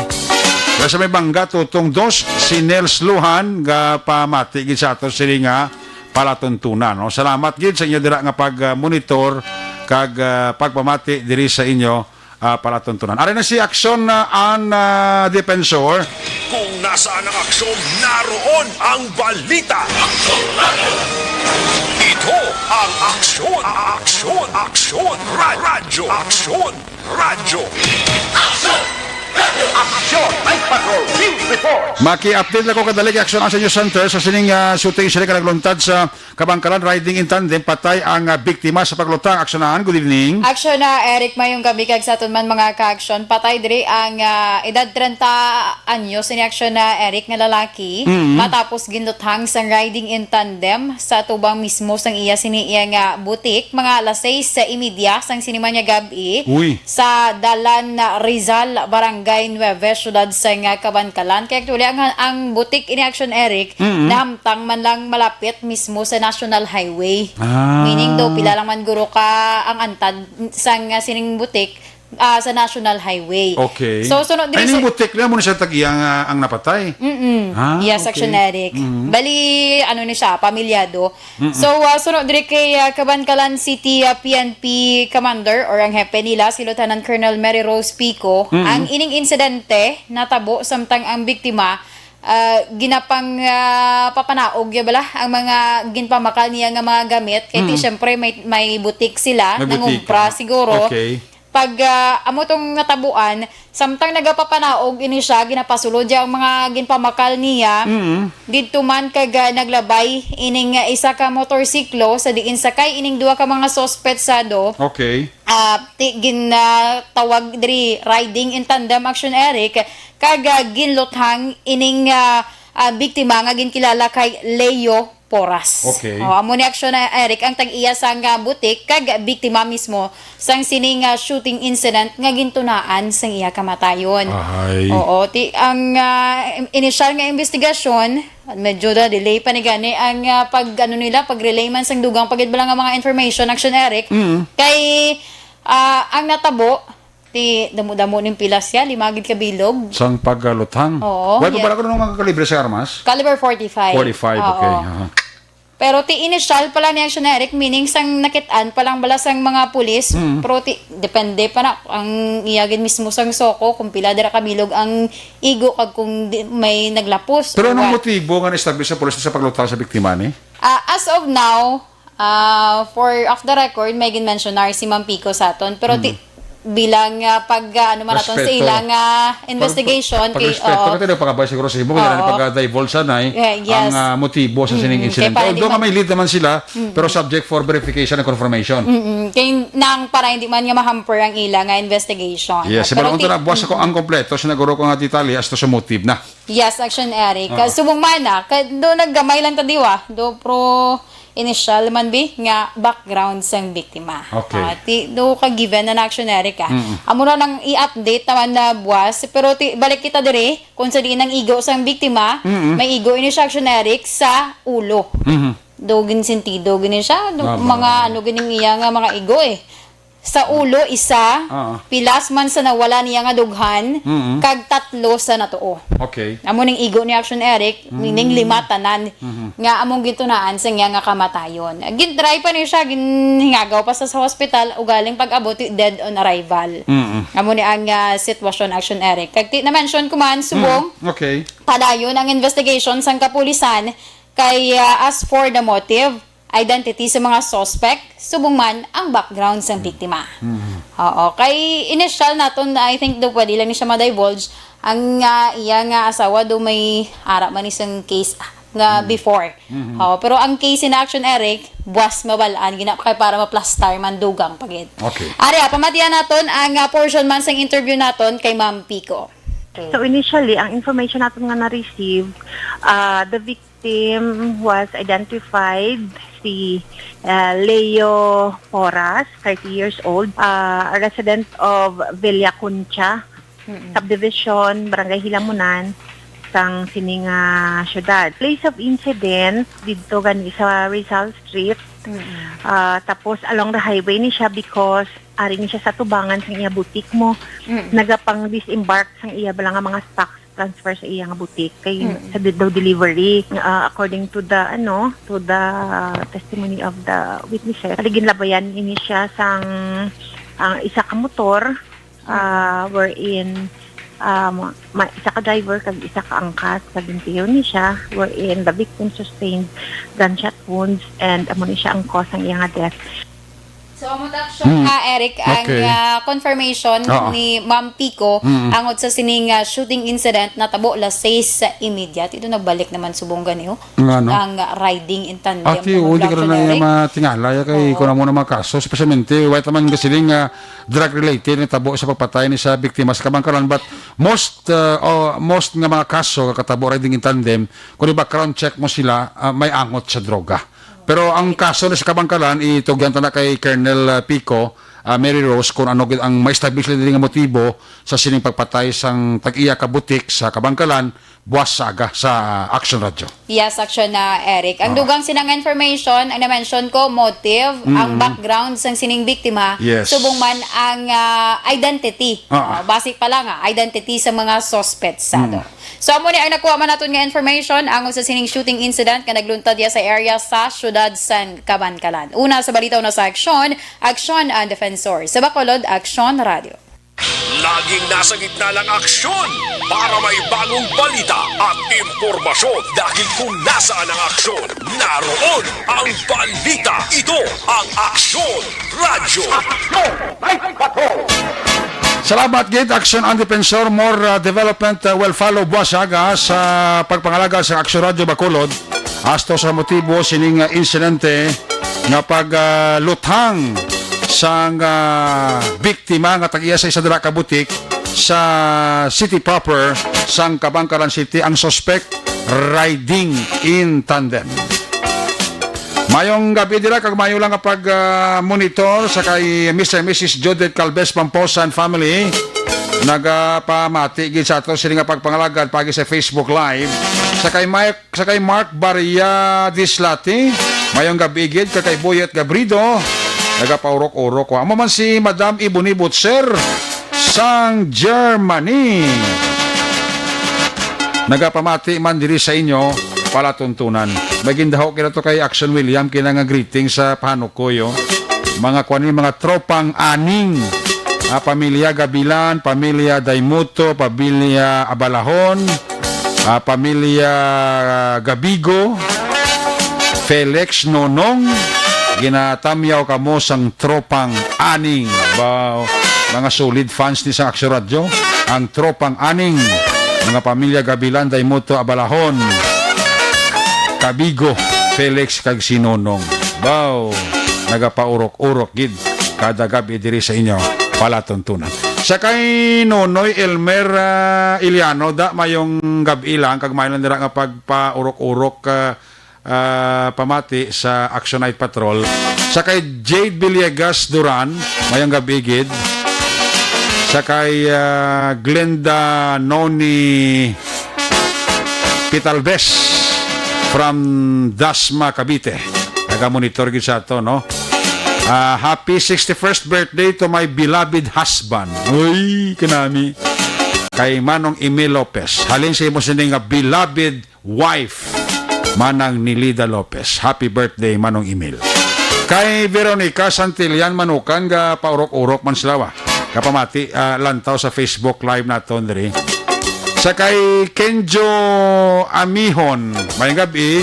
Wala sa may bangga, tutong dos, si Nels Luhan, ga pamati gid sa aton sini nga palatuntunan, no? Salamat gid sa inyo dira nga pag, ah, monitor kag, ah, pagpamati diri sa inyo, ah, palatuntunan. Ari na si Aksyon, ah, an, ah, Defensor. Kung nasaan ang aksyon, naroon ang balita. Ito ang Aksyon, Aksyon, Aksyon, Ra-, Radyo, Aksyon, Radyo. Aksyon! Aksyon! Night Patrol News Report! Maki-update lang ko kadali kay Aksyon ang sa inyo center sa sining, ah, shooting incident nga nagluntad sa Kabangkalan, riding in tandem, patay ang, ah, biktima sa paglutang. Aksyonan, good evening. Aksyon na, Eric, mayong gabi kag sa aton man mga ka-aksyon. Patay diri ang, ah, edad trenta anyos ni aksyon na, Eric, nga lalaki. Mm. Matapos ginluthang sa riding in tandem sa tubang mismo sang iya sini iya nga butik, mga alas sais sa imedya sang sini man nga gab-i. Uy. Sa Dalan Rizal, Barangay Nueve, siyudad sa nga Kabankalan. Kay actually, ang, ang butik ini, Action Eric, Mm. nahamtang man lang malapit mismo sa National Highway. Ah. Meaning daw, pila lang man guro ka ang antad sang, ah, sining butik, ah, sa National Highway. Okay. So, sunod diri Ay, ning sa butik na mo na siya tag-iya nga ang napatay. Mm-mm. Ah, Yes, okay. Action Eric. Mm. Bali, ano ni siya, pamilyado. So, ah, sunod diri kay, ah, Kabankalan City, ah, P N P Commander or ang hepe nila, si Lieutenant Colonel Mary Rose Pico, Mm. ang ining insidente natabo samtang ang biktima, ah, ginapang, ah, papanaog ya bala ang mga ginpamakal niya nga mga gamit. Kay ti, Mm. syempre, may, may butik sila, May butik, nangumpra ah. siguro. Okay. Pag, ah, amo tong natabuan, samtang nagapapanaog ini siya, ginapasulod niya ang mga ginpamakal niya. Mm. Didto man kag, ah, naglabay ining, ah, isa ka motorsiklo sa diin sakay ining duha ka mga suspetsado. Okay. Ah, ti, gin, ah, tawag diri riding in tandem, Action Eric, kag, ah, ginluthang ining, ah, ah, biktima nga ginkilala kay Leo Poras. Okay. Oh, amo ni Action, ah, Eric, ang tag-iya sang, ah, butik kag biktima mismo sang sining, ah, shooting incident nga gintunaan sang iya kamatayon. Ahay. Oo, ti ang, ah, im- initial nga investigasyon, medyo na delay pa ni gani ang, ah, pag ano nila, pag relay man sang dugang pa gid bala nga mga information, Action Eric. Mm. Kay, ah, ang natabo, ti damo-damo ning pila siya, lima gid ka bilog. Sang pagluthang. Oo, Wala pa yeah. Bala ko ng mga kalibre sa armas? Caliber forty-five. Forty-five, Oo. Okay. Aha. Pero ti initial pa lang ni Action Eric, meaning sang nakit-an pa lang bala sang mga pulis, Mm. pero ti, depende pa na ang iya gid mismo sang soko kung pila dira ka bilog ang igo kag kung di, may naglapos Pero or anong what. Motibo nga na-establish sa pulis sa pagluthang sa biktima ni? Ah, as of now, ah, for off the record, may gin-mentionar si Ma'am Pico sa aton. Pero ti, bilang, ah, pag, ah, ano man naton sa Respeto. ilang, ah, investigation, Pag, kay, pag-respeto, oo. Kaya pag-abay siguro sa imo, kaya Oo. pag-divulge sa nay, Yeah, yes. ang ah, motibo sa sining Mm, insidente. kaya para hindi Although nga man- may lead naman sila, pero subject for verification and confirmation. Mm, kay nang para hindi man nga mahamper ang ila nga investigation. Yes, Pero pero kung ti- ito na, buwas ako ang kompleto, sinaguro ko nga detalye as to sa motive na. Yes, Action Eric. Oo. Subong man na, ka, do naggamay lang ta diwa, do pro initial man bi nga background sang biktima. Okay. Ah, ti do ka given na Action Eric, ah. Mm-mm. Amo na nang i-update naman na buwas, pero ti balik kita diri kung sa diin ang igo sang biktima, Mm-mm. may igo ini siya Action Eric sa ulo. Mhm. Do gin sentido gini siya, do, Tama. mga ano gining iya nga mga igo eh. Sa ulo isa, Ah. pilas man sa nawala niya nga dughan, Mm-mm. kag tatlo sa natuo. Okay. Amo ning igo ni Action Eric, meaning lima tanan nga among gintunaan sa iya nga kamatayon. Gin-try pa ni siya, ginhingagaw pa sa, sa hospital, ugaling pag-abot, dead on arrival. Mm-mm. Amo ni ang ah, sitwasyon, Action Eric. Kag ti na-mention ko man, subong, Okay. padayon ang investigation sang kapulisan kay ah, as for the motive, identity sa mga suspect, subong man ang background sang biktima. Oo, kay initial naton, I think do pwede lang ni siya ma-divulge ang ah, iya nga asawa do may ara man isang case nga before. Oo, pero ang case in Action Eric, buwas mabal-an gina kay para maplastar man dugang pagid. Okay. Ari, ah, pamatian naton ang ah, portion man sang interview naton kay Ma'am Pico. So initially, ang information natin nga na-receive, uh, the victim was identified si uh, Leo Poras, thirty years old, uh, a resident of Villa Concha, subdivision, Barangay Hilamunan, sang sining ah, syudad. Place of incident didto gani sa Rizal Street. Ah, tapos along the highway ni siya because ari ni siya sa tubangan sang iya butik mo. Nagapang disembark sang iya bala nga mga stocks transfer sa iya nga butik kay sa de- daw delivery. Ah, according to the ano, to the testimony of the witnesses, ali ginlabayan ini siya sang ang isa ka motor, ah, wherein um, ma- isa ka driver kag isa ka angkas kag gintiyo ni siya, wherein the victim sustained gunshot wounds and amo ni siya ang cause sang iya nga death. So, amo ta, Action, ha, Eric, ang Okay. ah, confirmation Oo. ni Ma'am Pico Mm. angot sa sining ah, shooting incident natabo las sais sa immediate. Ito nagbalik naman subong gani, oh. Nga, no? Ang ah, riding in tandem. Ati, Ano, uli ka Action, na Eric? Mga tingala ya kay Oo. Kung amo na mga kaso, especially, wala man kasi nga drug-related nga tabo sa pagpatay ni sa biktima sa Kabangkalan, but most uh, oh, most nga mga kaso nga katabo riding in tandem, kung i-background check mo sila, ah, may angot sa droga. Pero ang kaso na sa Kabangkalan, itugyan ta na kay Colonel uh, Pico, ah, Mary Rose, kung ano gid ang ma-establish nila nga motibo sa sining pagpatay sang tag-iya ka butik sa Kabangkalan, buas sa aga sa Action Radio. Yes, Action na, Eric. Ang Oo. dugang sinang information, ang na-mention ko, motive, ang Mm. background sang sining biktima, Yes. subong man ang, ah, identity. Oo. Ah, basic pa lang, ah, identity sa mga suspects sa Mm. ato. So, amo ni ang nakuha man naton nga information angon sa sining shooting incident nga nagluntad diya sa area sa siyudad sang Kabankalan. Una sa balita, una sa aksyon, Aksyon ang Defensor. Sa Bacolod, Aksyon Radio. Laging nasa gitna ng aksyon para may bagong balita at impormasyon. Dahil kung nasaan ang aksyon, naroon ang balita. Ito ang Aksyon Radyo. Salamat gid, Aksyon ang Defensor. More, uh, development, uh, will follow buas aga sa pagpangalaga sa Aksyon Radyo Bacolod. Hasta sa motibo sining, uh, insidente nga pag, uh, luthang sang, uh, biktima nga tag-iya sa isa dira ka butik sa city proper sang Kabangkalan City ang suspect riding in tandem. Mayong gabi dira kag mayo lang nga pag, ah, monitor sa kay Mister and Missus Judith Calves Pamposa and family. Nagapamati gid sa ato sini nga pagpangalagad pagi sa Facebook Live. Sa kay Mike, sa kay Mark Baria Dislati, mayong gabi gid kag kay Boyet Gabrido. Nagapaurok-urok wa. Amo man si Madam Iboni Butcher sang Germany. Nagapamati man diri sa inyo, palatuntunan. May gindaho kina to kay Action William, kina nga greeting sa panukoy, oh. Mga kuan ni, mga tropang aning, ah, pamilya Gabilan, pamilya Daymuto, pamilya Abalahon, ah, pamilya Gabigo, Felix, Nonong, ginatamyaw kamo sang tropang aning. Ba, mga solid fans ni sa Aksyon Radyo, ang tropang aning, mga pamilya Gabilan, Daymuto, Abalahon, Kabigo, Felix, kag si Nonong. Baw, nagapaurok-urok gid kada gabi diri sa inyo palatuntunan. Sa kay Nonoy Elmer, ah, Iliano, da, mayong gabi lang, kag may lang dira nga pagpaurok-urok, ah, ah, pamati sa Action Night Patrol. Sa kay Jade Villegas Duran, mayong gabi gid. Sa kay, ah, Glenda Noni Pitalbes from Dasma, Cavite. Naga-monitor gid sa ato, no? Ah, happy sixty-first birthday to my beloved husband. Uy, kanami. Kay Manong Emil Lopez. Halin sa imo sini nga beloved wife, Manang Nilida Lopez. Happy birthday, Manong Emil. Kay Veronica Santillan Manukan, ga paurok-urok man sila, wa. Kapamati, ah, lantaw sa Facebook Live naton diri. Sa kay Kenjo Amihon, mayong gabi.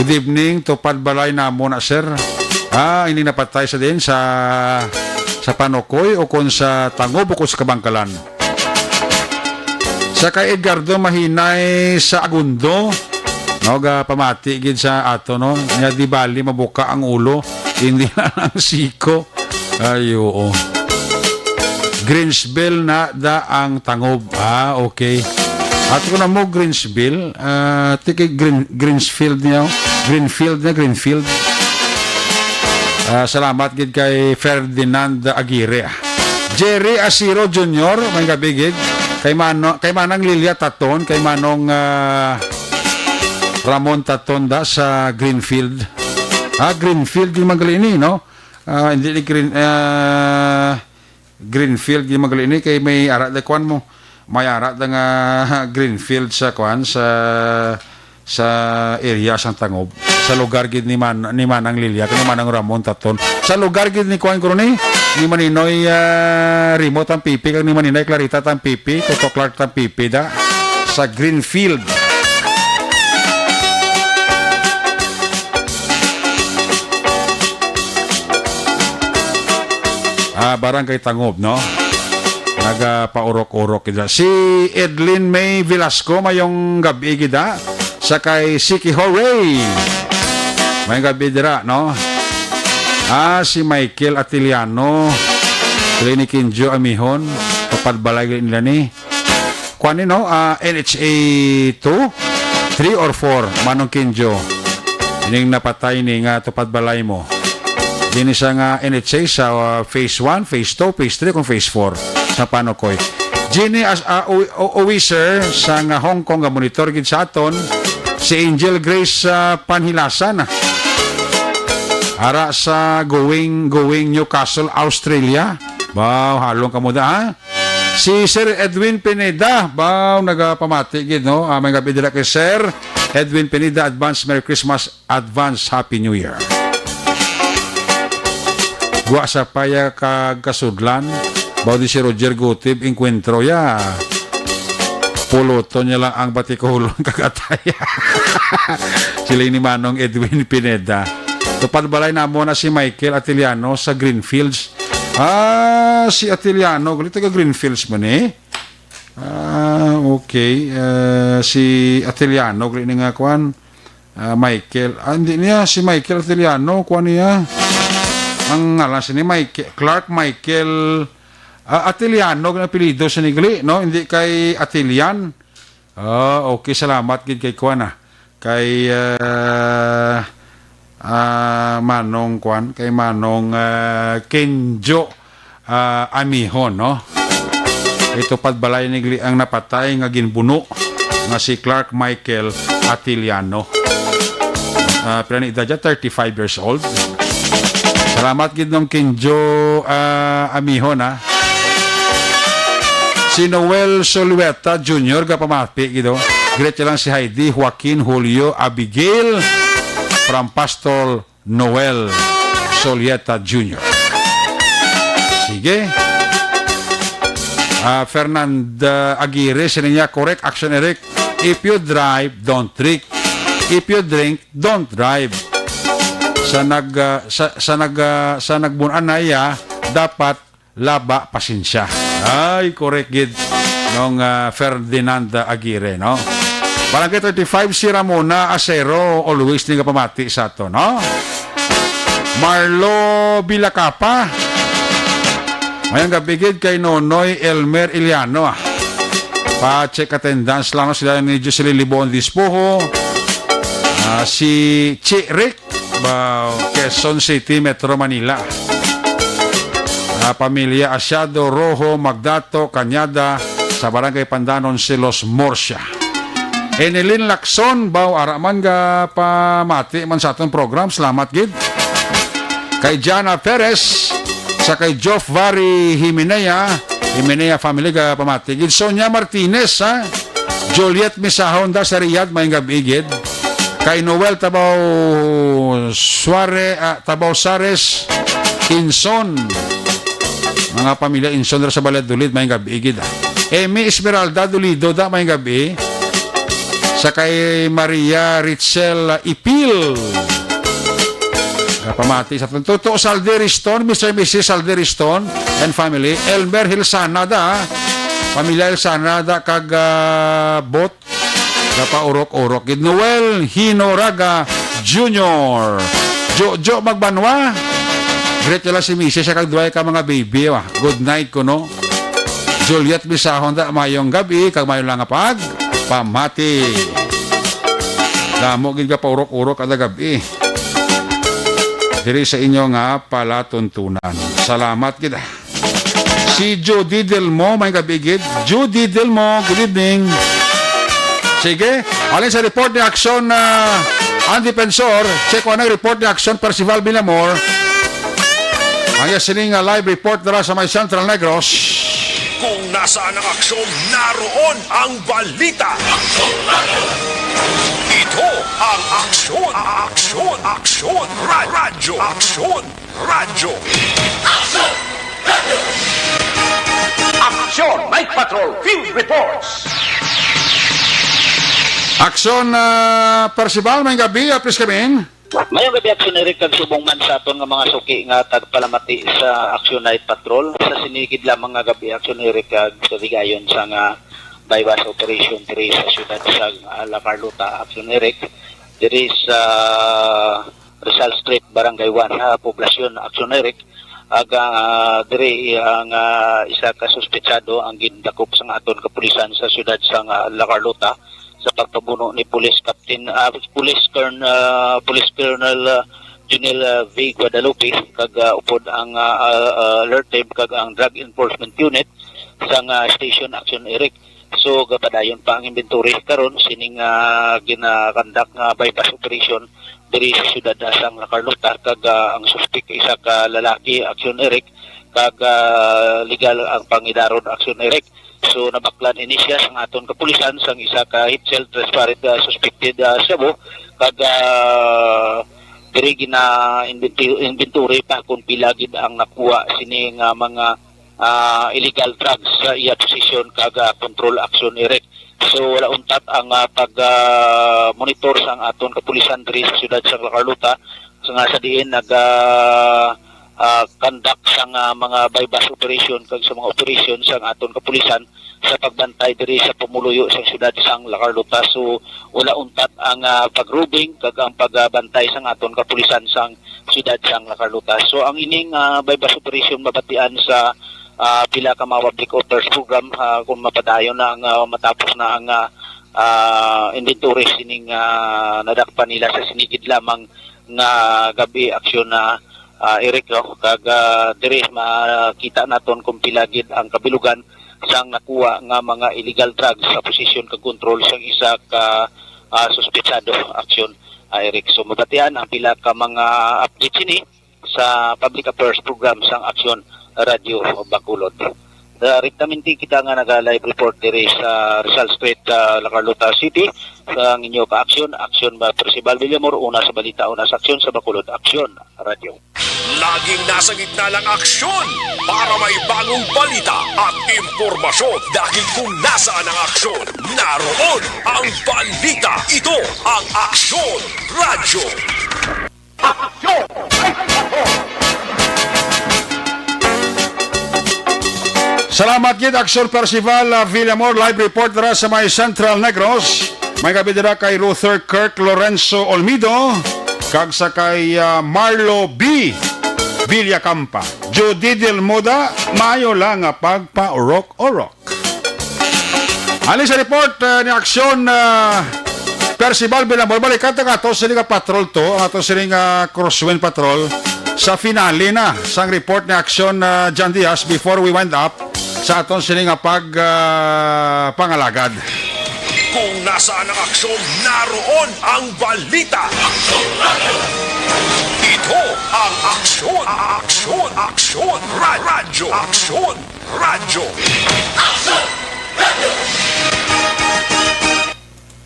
Good evening, tupad balay namo na, sir. Ah, ini napatay sa din sa, sa Panukoy o kon sa Tangob o kon sa Kabangkalan. Sa kay Edgardo Mahinay sa Agundo, no, ga pamati gid sa ato, no, nga di bali mabuka ang ulo, hindi na ang siko. Ay, oo. Greensville na da ang Tangob. Ah, okay. At ko na mo, Greensville, ah, tiki Green, Greensfield niya, oh. Greenfield na, Greenfield. Ah, salamat gid kay Ferdinand Aguirre. Jerry Asiro Junior, may gabi gid. Kay Mano-, kay Manang Lilia Taton, kay Manong, ah, Ramon Taton da sa Greenfield. Ah, Greenfield yung mga ini, no? Ah, hindi ni Green, ah, Greenfield yung mga ini, kay may ara da kwan mo. May ara da nga Greenfield sa kwan, sa, sa area sang Tangob. Sa lugar gid ni Man-, ni Manang Lilia, ni Manang Ramon Taton. Sa lugar gid ni kwan, Kroni, ni Maninoy, ah, Rimo Tampipi, kag ni Maninoy Clarita Tampipi, Toto Clark Tampipi, da, sa Greenfield. Ah, Barangay Tangob, no? Nagapaurok-urok gid. Si Edlin May Velasco, mayong gabi gid, ha? Sa kay Siki Horay. Mayong gabi dira, no? Ah, si Michael Atiliano. Dili ni Kinjo Amihon. Kapalbalay gid nila ni. Kuan ni, no? Ah, N H A two, three or four, Manong Kinjo. Ining napatay ni nga tupad balay mo. Dini sa nga N H A sa, uh, phase one, phase two, phase three, kung phase four sa Panukoy. Jenny as, uh, O-, O-, Owiser sa nga Hong Kong nga monitor gid sa aton. Si Angel Grace, uh, Panhilasan. Ara sa going, going Newcastle, Australia. Wow, halong kamo da, ha? Si Sir Edwin Pineda, baw nagapamati gid, no? Ah, may gabi dira kay Sir Edwin Pineda, advance Merry Christmas, advance Happy New Year. Gwa sa paya kag kasudlan, baw di si Roger Gutib, inkwentro ya. Puluton niya lang ang batikulon kag ataya. Sila ni Manong Edwin Pineda. Tupad balay namo na si Michael Atiliano sa Greenfields. Ah, si Atiliano, gali taga Greenfields man eh. Ah, okay. Eh, si Atiliano, gali ni nga kwan. Ah, Michael. Ah, hindi niya, si Michael Atiliano, kwan niya. Ang ngalan siya ni Michael, Clark Michael, ah, Atiliano, ang apelyido sa ni gali, no? Hindi kay Atilian. Ah, okay, salamat gid kay kwan, ah. Kay, ah, ah, Manong kwan, kay Manong, ah, Kenjo, ah, Amihon, no? Itupad balay ni gali ang napatay nga ginbuno nga si Clark Michael Atiliano. Ah, pila ni edad niya? Thirty-five years old. Salamat gid nung Kinjo, ah, Amihon, ha. Si Noel Solueta Junior gapamati gid, oh. Greet lang si Heidi, Joaquin, Julio, Abigail, from Pastor Noel Solieta Junior. Sige. Ah, Fernanda Aguirre, sini niya, correct, Action Eric. If you drive, don't drink. If you drink, don't drive. Sa nag, ah, sa, sa nag, ah, sa nagbun-an na iya, dapat laba, pasensya. Ay, correct gid nung, ah, Ferdinand Aguirre, no? Barangay thirty-five, si Ramona Acero, always ni nga pamati sa ato, no? Marlo Bilacapa. Mayong gabi gid kay Nonoy Elmer Iliano, ah. Pa-check attendance lang, no? Sila ni Jocelyn Libon Dispoho. Ah, si Chi Rick, ba, Quezon City, Metro Manila. Ah, pamilya Asiado, Rojo, Magdato, Cañada, sa Barangay Pandanon, Silos, Murcia. Enelin Lacson, baw, ara man ga pamati man sa aton program. Salamat gid. Kay Jana Perez, sa kay Geoff Vary Himenea, Himenea family, ga pamati gid. Sonia Martinez, ha? Juliet Misahon da sa Riyadh, mayong gabi gid. Kay Noel Tabaw Suare-, ah, Tabaw Sares Inson. Mga pamilya Inson ra sa Valladolid, mayong gabi gid, ah. Emmy Esmeralda Dolido da, mayong gabi. Sa kay Maria Richel Ipil. Kapamati sa aton. Toto Saldiriston, Mister Missus Saldiriston and family. Elmer Hilsana da, pamilya Hilsana da, kag, ah, Bot, kapaurok-urok gid. Noel Hinoraga Junior. Jojo Magbanwa. Greet nila si Missus siya kag duway ka mga baby, ah. Good night kuno. Juliet Bisahon da, mayong gabi, kag mayo lang nga pagpamati. Damo gid ka paurok-urok kada gabi. Diri sa inyo nga palatuntunan. Salamat gid. Si Judy Delmo, may gabi gid. Judy Delmo, good evening. Sige, alin sa report ni Action, ah, ang Defensor, check ko ang report ni Action, Percival Villamor. Ang iya sining, ah, live report dira sa may Central Negros. Kung nasaan ang aksyon, naroon ang balita. Ito ang Aksyon, Aksyon, Aksyon, Ra-, Radyo, Aksyon, Radyo. Aksyon Night Patrol Field Reports. Aksyon, ah, Percival, may gabi, ah, please come in. Mayong gabi, Aksyon Eric, kag subong man sa aton nga mga suki nga tagpalamati sa Action Night Patrol. Sa sinikid lamang nga gabi, Aksyon Eric, kag sa higayon sa nga buy-bust operation diri sa siyudad sa, ah, La Carlota, Aksyon Eric, diri sa Rizal Street, Barangay one, ah, poblasyon, Aksyon Eric. Ag, ah, diri ang, ah, isa ka suspetsado ang gindakop sa aton kapulisan sa siyudad sa, ah, La Carlota sa pagpabuno ni Police Captain, ah, Police Colonel, ah, Police Colonel, ah, Junel, ah, V Guadalupe, kag, ah, upod ang, ah, ah, alert team kag ang Drug Enforcement Unit sang, ah, Station Action, Eric. So, gapadayon pa ang inventory karon sining, ah, ginakandak nga buy-bust operation diri sa siyudad, ah, sang La Carlota, kag, ah, ang suspek isa ka lalaki, Action, Eric, kag, ah, legal ang pangidaron, Action, Eric. So, nabaklan ini siya sang aton kapulisan sang isa ka heat shell, transparent, ah, suspected, ah, shabu, kag, ah, diri gina-inventi-, inventory pa kung pila gid ang nakuha sini nga mga, ah, illegal drugs sa iya posisyon kag, ah, control, Action, Eric. So, wala untat ang, ah, pag, ah, monitor sang aton kapulisan diri sa siyudad sa La Carlota, sa nga sa diin nag, ah, ah, conduct sang, ah, mga buy-bust operation kag sa mga operation sang aton kapulisan sa pagbantay diri sa pumuluyo sang siyudad sang La Carlota. So, wala untat ang, ah, pag-roving kag ang pagbantay sang aton kapulisan sang siyudad sang La Carlota. So, ang ining, ah, buy-bust operation mabatian sa, ah, pila ka mga public orders program, ah, kung mapadayon na ang, ah, matapos na ang, ah, ah, inventory sining, ah, nadakpan nila sa sinigid lamang nga gab-i, Action, na, ah, Eric, no? Kag, ah, diri makita naton kung pila gid ang kabilugan sang nakuha nga mga illegal drugs sa posisyon kag kontrol sang isa ka, ah, suspetsado, Action, ah, Eric. So, mabatian ang pila ka mga updates ini sa public affairs program sang Action Radio Bacolod. Direktamente kita nga naga-live report diri sa Rizal Street, ah, La Carlota City. Sa ang inyo ka-aksyon, Action ba Percival Villamor, una sa balita, una sa aksyon sa Bacolod Action Radio. Laging nasa gitna ng aksyon para may bagong balita at impormasyon, dahil kung nasaan ang aksyon, naroon ang balita. Ito ang Aksyon Radyo. Aksyon! Salamat gid, Aksyon Percival, ah, Villamor, live report dira sa may Central Negros. May gabi dira kay Ruther Kirk Lorenzo Olmido, kag sa kay, ah, Marlo B Villacampa. Judy Del Moda, maayo lang nga pagpaurok-urok. Ani sa report, ah, ni Aksyon, ah, Percival Villamor, balikan ta nga ato sini nga patrol to, ang ato sini nga crosswind patrol. Sa finale na sang report ni Aksyon, ah, John Diaz, before we wind up sa aton sini nga pag, ah, pangalagad. Kung nasaan ang aksyon, naroon ang balita. Ito ang Aksyon, Aksyon, Aksyon, Ra-, Radyo Aksyon. Radyo.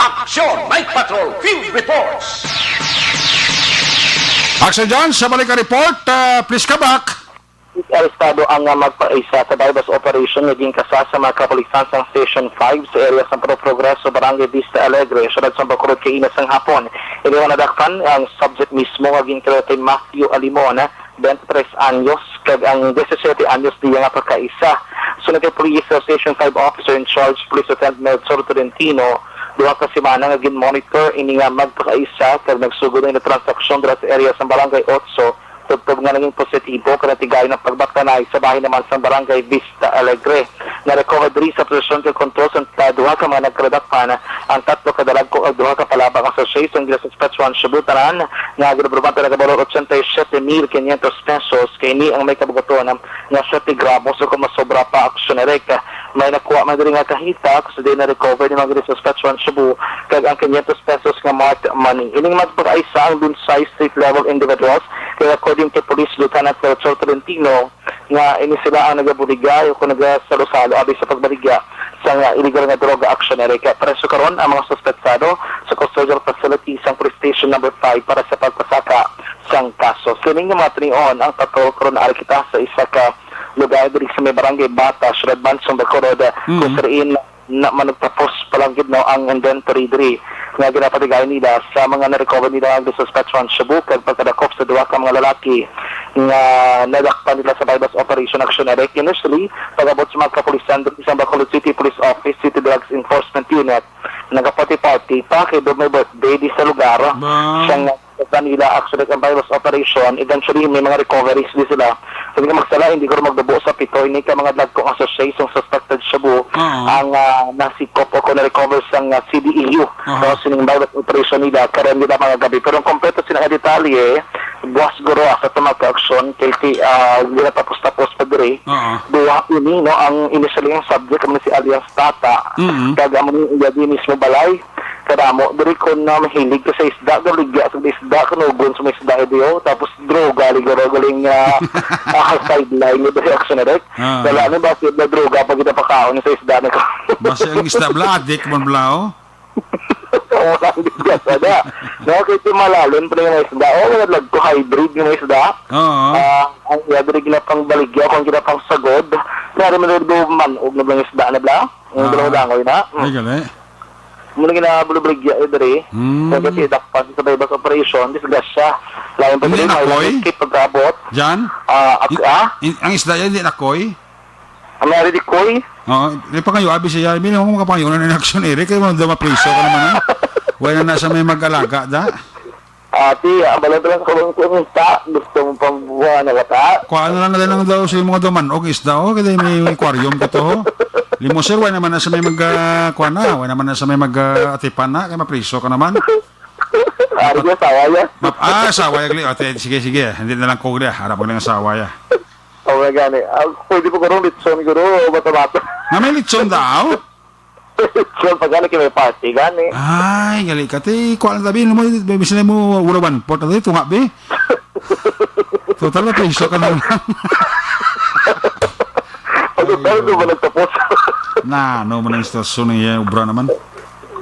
Aksyon! Night Patrol Field Reports! Action John, sa balik ka report, ah, please ka back. Arestado ang, ah, magpakaisa sa buy-bust operation nga ginkasa sa mga kapulisan sang Station five sa area sang Pro Progreso, Barangay Vista Alegre, siyudad sang Bacolod, kaina sang hapon. Ini nga nadakpan ang subject mismo nga ginkilala kay Matthew Alimon, twenty-tres anyos, kag ang disisiete anyos niya nga pagkaisa. Suno kay Police Station five Officer in Charge, Police Lieutenant Melchor Tolentino, duha ka semana nga gin-monitor ini nga magpakaisa kag nagsugod ang transaksyon dira sa area sa Barangay Otso, tubtob nga naging positibo kag natigayon ang pagbakanay sa bahin naman sa Barangay Vista Alegre. Na-recover diri sa posesyon kag kontrol sa duha ka mga nagkadakpan ang tatlo ka dalagko kag duha ka palaba nga sachet sang ginasuspetsyohan shabu, tanan nga ginabrumata nagabalor ochenta y siete mil quinientos pesos, kay ini ang may kabugaton nga siyete gramos o kung masobra pa, Aksyon Eric. May nakuha man diri nga kahita, kung sa diin na-recover ni mga ginasuspetsyohan shabu kag ang quinientos pesos nga marked money. Ining magpakaisa ang Lunsay Street Level Individuals, kay according kay Police Lieutenant Melchor Tolentino, nga ini sila ang nagabuligay o kung nagasalo-salo abi sa pagbaligya sa nga illegal nga droga, Aksyon Eric. Preso karon ang mga suspetsado sa custodial facility sang Police Station Number five para sa pagpasaka sang kaso. Sining nga mga tinion ang patrol karon, ari kita sa isa ka lugar diri sa may Barangay Bata, Siyudad Mansong, Bacolod, Mm. kung sa diin na manugtapos pa lang gid, no, ang inventory diri nga ginapatigayon nila sa mga na-recover nila nga suspetsyohan shabu kag pagkadakop sa duha ka mga lalaki nga nadakpan nila sa buy-bust operation, Aksyon Eric. Initially, pag-abot sa mga kapulisan diri sa Bacolod City Police Office, City Drugs Enforcement Unit, nagapati-party pa kay daw may birthday di sa lugar. Ba? Sang sa nila, Aksyon Eric, ang buy-bust operation, eventually may mga recoveries di sila Sini nga magsala, hindi ko magdubo sa pito ini ka mga dagko nga sachet sang suspected shabu Oo. ang, ah, nasikop o kung na-recover sang, ah, C D E U. Aha. So, sining bawat operation nila, karon nila mga gabi. Pero ang kompleto sila nga detalye, buwas guro, ah, sa tumag ka aksyon, kay ti, ah, ginatapos-tapos pa diri. Oo. Duha ini, no, ang initially ang subject, kamo si alias Tata. Mm. Kag amo ni iya di mismo balay. Kadamo, diri ko na mahilig ka sa isda, galigya sa isda, kanugon sa mga isda, eh, di, oh. Tapos droga, liguro, galing, ah, ah, sideline, yung reaction na rin. Ah. Wala na, bakit na droga pag ginapakaon sa isda na ko? Basi ang isda bala, adik man bala, oh. Oo, ang bigat, ada. No, kay ti malalim pa yung isda. Oh, wala lag ko hybrid yung isda. Oo. Ah, ang yadri gina pang baligya, kung gina pang sagod. Nari man rin man, og na lang isda na bala. Yung Ah. Dalangoy na. Ay, gali. Muna gina bulubaligya, eh, diri. Hmm. Kaya kasi dakpan sa Baybas operation, disgrasya. Lain pa Hindi diri, na, may Koy? Escape pagkaabot. Jan? Ah, at, In-, ah? in-, ang isda yan, hindi na, Koy? Ang nari di Koy? Oo, di pa kayo, abi siya, "Mili mo makapangayo na ng action, Eric, kaya mo daw mapriso ka naman, eh." Wala na sa may mag-alaga, da? Ati, ang balay-balay sa kabang ko, ta, gusto mo pang buwan na bata? Kuha na lang na lang daw sa mga daw manog, isda, oh, kaya may, may aquarium ka to, oh. Limo, sir, wala naman na sa may mag, ah, kuha na, wala naman na sa may mag, ah, atipan na, kaya mapriso ka naman. Ari ko, sawa yan. Map-, ah, sawa yan, gali. Ate, sige, sige, hindi na lang ko, gali, ah. Harap mo lang ang sawa yan. Oh, my gani. Ah, pwede po guro, litson guro, bata-bata. Nga may litson daw? Litson, pag gani, kay may party, gani. Ay, gali ka. Te, kuha lang tabi, mo, may sila mo, urawan. Porta tayo, tunga, be. Total na, piso ka na lang. Pag-utang ko ba nagtapos? Na, ano man ang istasyon ng iya, obra naman?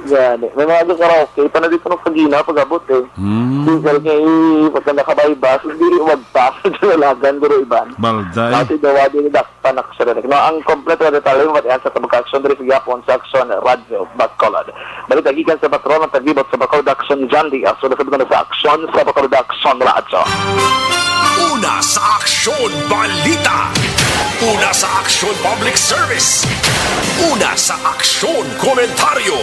Gani. May mga karaoke, pa na di ko nung kagina, pag-abot, eh. Hmm. Di ka rin, eh, pagka nakabaybas, hindi umagpas, dalagan, guro iban. Balday. Kasi daw, di nila panak sa direct. No, ang kompleto na detalye, matihan sa tabang aksyon, diri sa Gihapon, sa Aksyon, Radyo, Bacolod. Balita gikan sa patrol, ang taglibot sa Bacolod, Aksyon, John Diaz. Wala sa mga sa Aksyon, sa Bacolod, Aksyon, Radyo. Una sa Aksyon, Balita. Una sa Aksyon, Public Service. Una sa Aksyon, Komentaryo.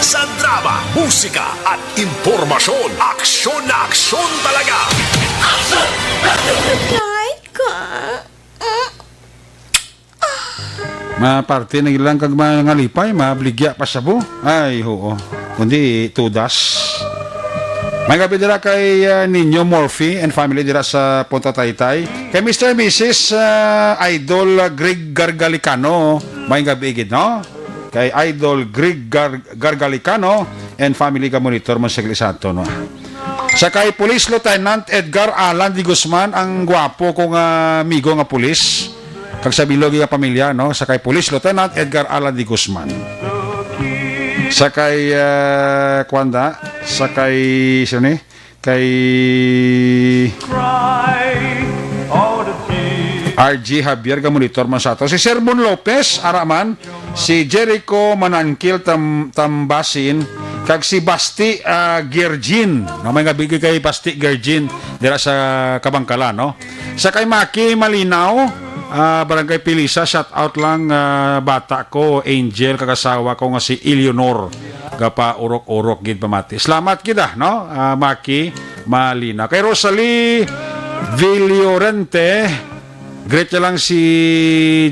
Sa drama, musika, at impormasyon, aksyon na aksyon talaga. Kahit ka, mm, Maparte na lang kag mangalipay, mabligya pa siya po. Ay, oo. Kundi tudas. May gabi dira kay, ah, Nino Murphy and family dira sa Punta Taytay. Kay Mister and Missus, ah, Idol, ah, Greg Gargalicano, may gabi gid, no? Kay Idol Greg Gar-, Gargalicano and family ka monitor mo sa Santo, no? Sa kay Police Lieutenant Edgar Alan de Guzman, ang gwapo kong, ah, amigo nga pulis. Kag sa bilog nga pamilya, no? Sa kay Police Lieutenant Edgar Alan de Guzman. Sa kay, ah, kuwan da? Sa kay, sino ni? Kay R G Javier, ga-monitor man sa ato. Si Sermon Lopez, ara man. Si Jericho Manangkil Tam-, Tambasin, kag si Basti, ah, Gergin. No, may nga bigay kay Basti Gergin dira sa Kabangkalan, no? Sa kay Maki Malinaw, ah, Barangay Pilisa, shout out lang, ah, bata ko, Angel, kag asawa ko nga si Eleanor. Gapa urok-urok gid pamati. Salamat gid, ah, no? Ah, Maki Malinaw. Kay Rosalie Villorente, greet niya lang si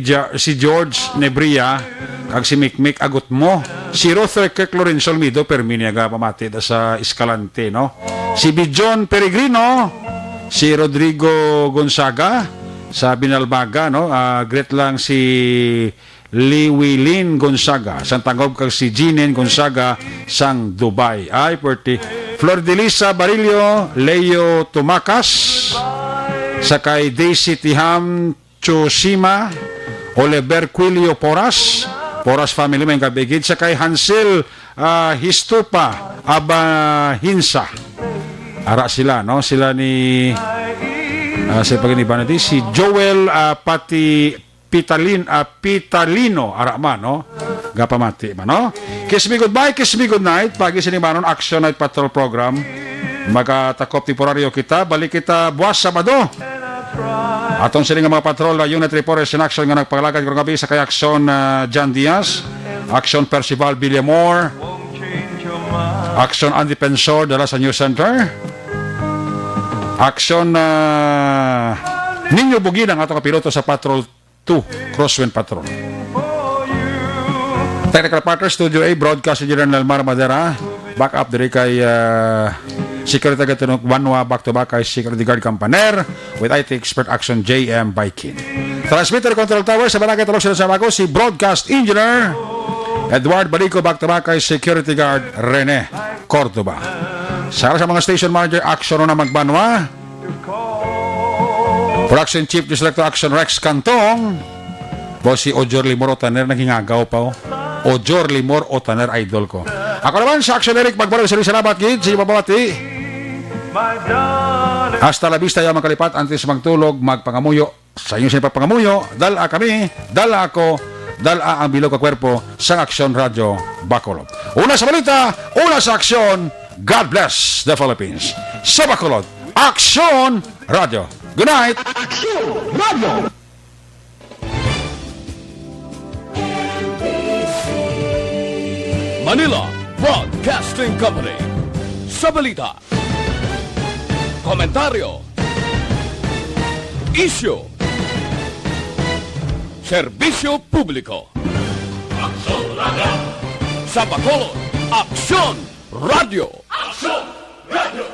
Ja-, si George Nebria, kag si Mikmik Agutmo. Si Ruth Kirk Lorenzo Almido, permi niya ga pamati da sa Escalante, no? Si Bijon Peregrino, si Rodrigo Gonzaga, sa Binalbaga, no? Ah, greet lang si Liwilin Gonzaga, sang Tangob, kag si Jinen Gonzaga, sang Dubai. Ay, pwerte. Flor Delisa Barillo, Leo Tumakas, sa kay Daisy Tiham Chosima, Oliver Quilio Poras, Poras family, may kabigid, sa kay Hansel, ah, Histupa Abahinsa. Ara sila, no? Sila ni, ah, sa pag-iniba natin, si Joel, ah, pati Pitalin-, ah, Pitalino, ara man, no? Gapamati man, no? Kiss me goodbye, kiss me good night. Pagi sini manon, Action Night Patrol Program. Magatakop temporaryo kita. Balik kita buwas Sabado. Aton sini nga mga patrol na Unit Reporters in Action nga nagpangalagad karong gabi sa kay Action, ah, John Diaz, Action Percival Villamor, Action Andy Pensor, dala sa News Center. Action, ah, Ninyo Bugina, ang ato nga piloto sa Patrol two, Crosswind Patrol. Technical Partner, Studio A, Broadcast Engineer Nelmar Madera. Backup diri kay, ah, Security Guard Tunok Banwa, back to back kay Security Guard Campaner, with I T expert Action J M Baikin. Transmitter Control Tower sa Barangay Talok, Sila Sabaco, si Broadcast Engineer Edward Balico, back to back kay Security Guard Rene Cordoba. Sa, sa mga station manager, Action na Magbanwa. Production Chief, News Director Action, Rex Cantong. Boss, si Ojor Limor Otaner, naghingagaw pa, oh. Ojor Limor Otaner, idol ko. Ako naman, sa Action Eric Magbanwa, sa salamat gid sa inyong pamati. Hasta la vista, ya mga kalipat, antes magtulog, magpangamuyo. Sa inyo sa pagpangamuyo, dala kami, dala ako, dala ang bilog ka kwerpo sa Aksyon Radyo Bacolod. Una sa balita, una sa aksyon, God bless the Philippines. Sa Bacolod, Aksyon Radyo. Good night! Aksyon Radyo! Manila Broadcasting Company. Sa balita, komentaryo, isyu, serbisyo publiko. Aksyon Radyo. Sa Bacolod, Aksyon Radyo. Aksyon Radyo.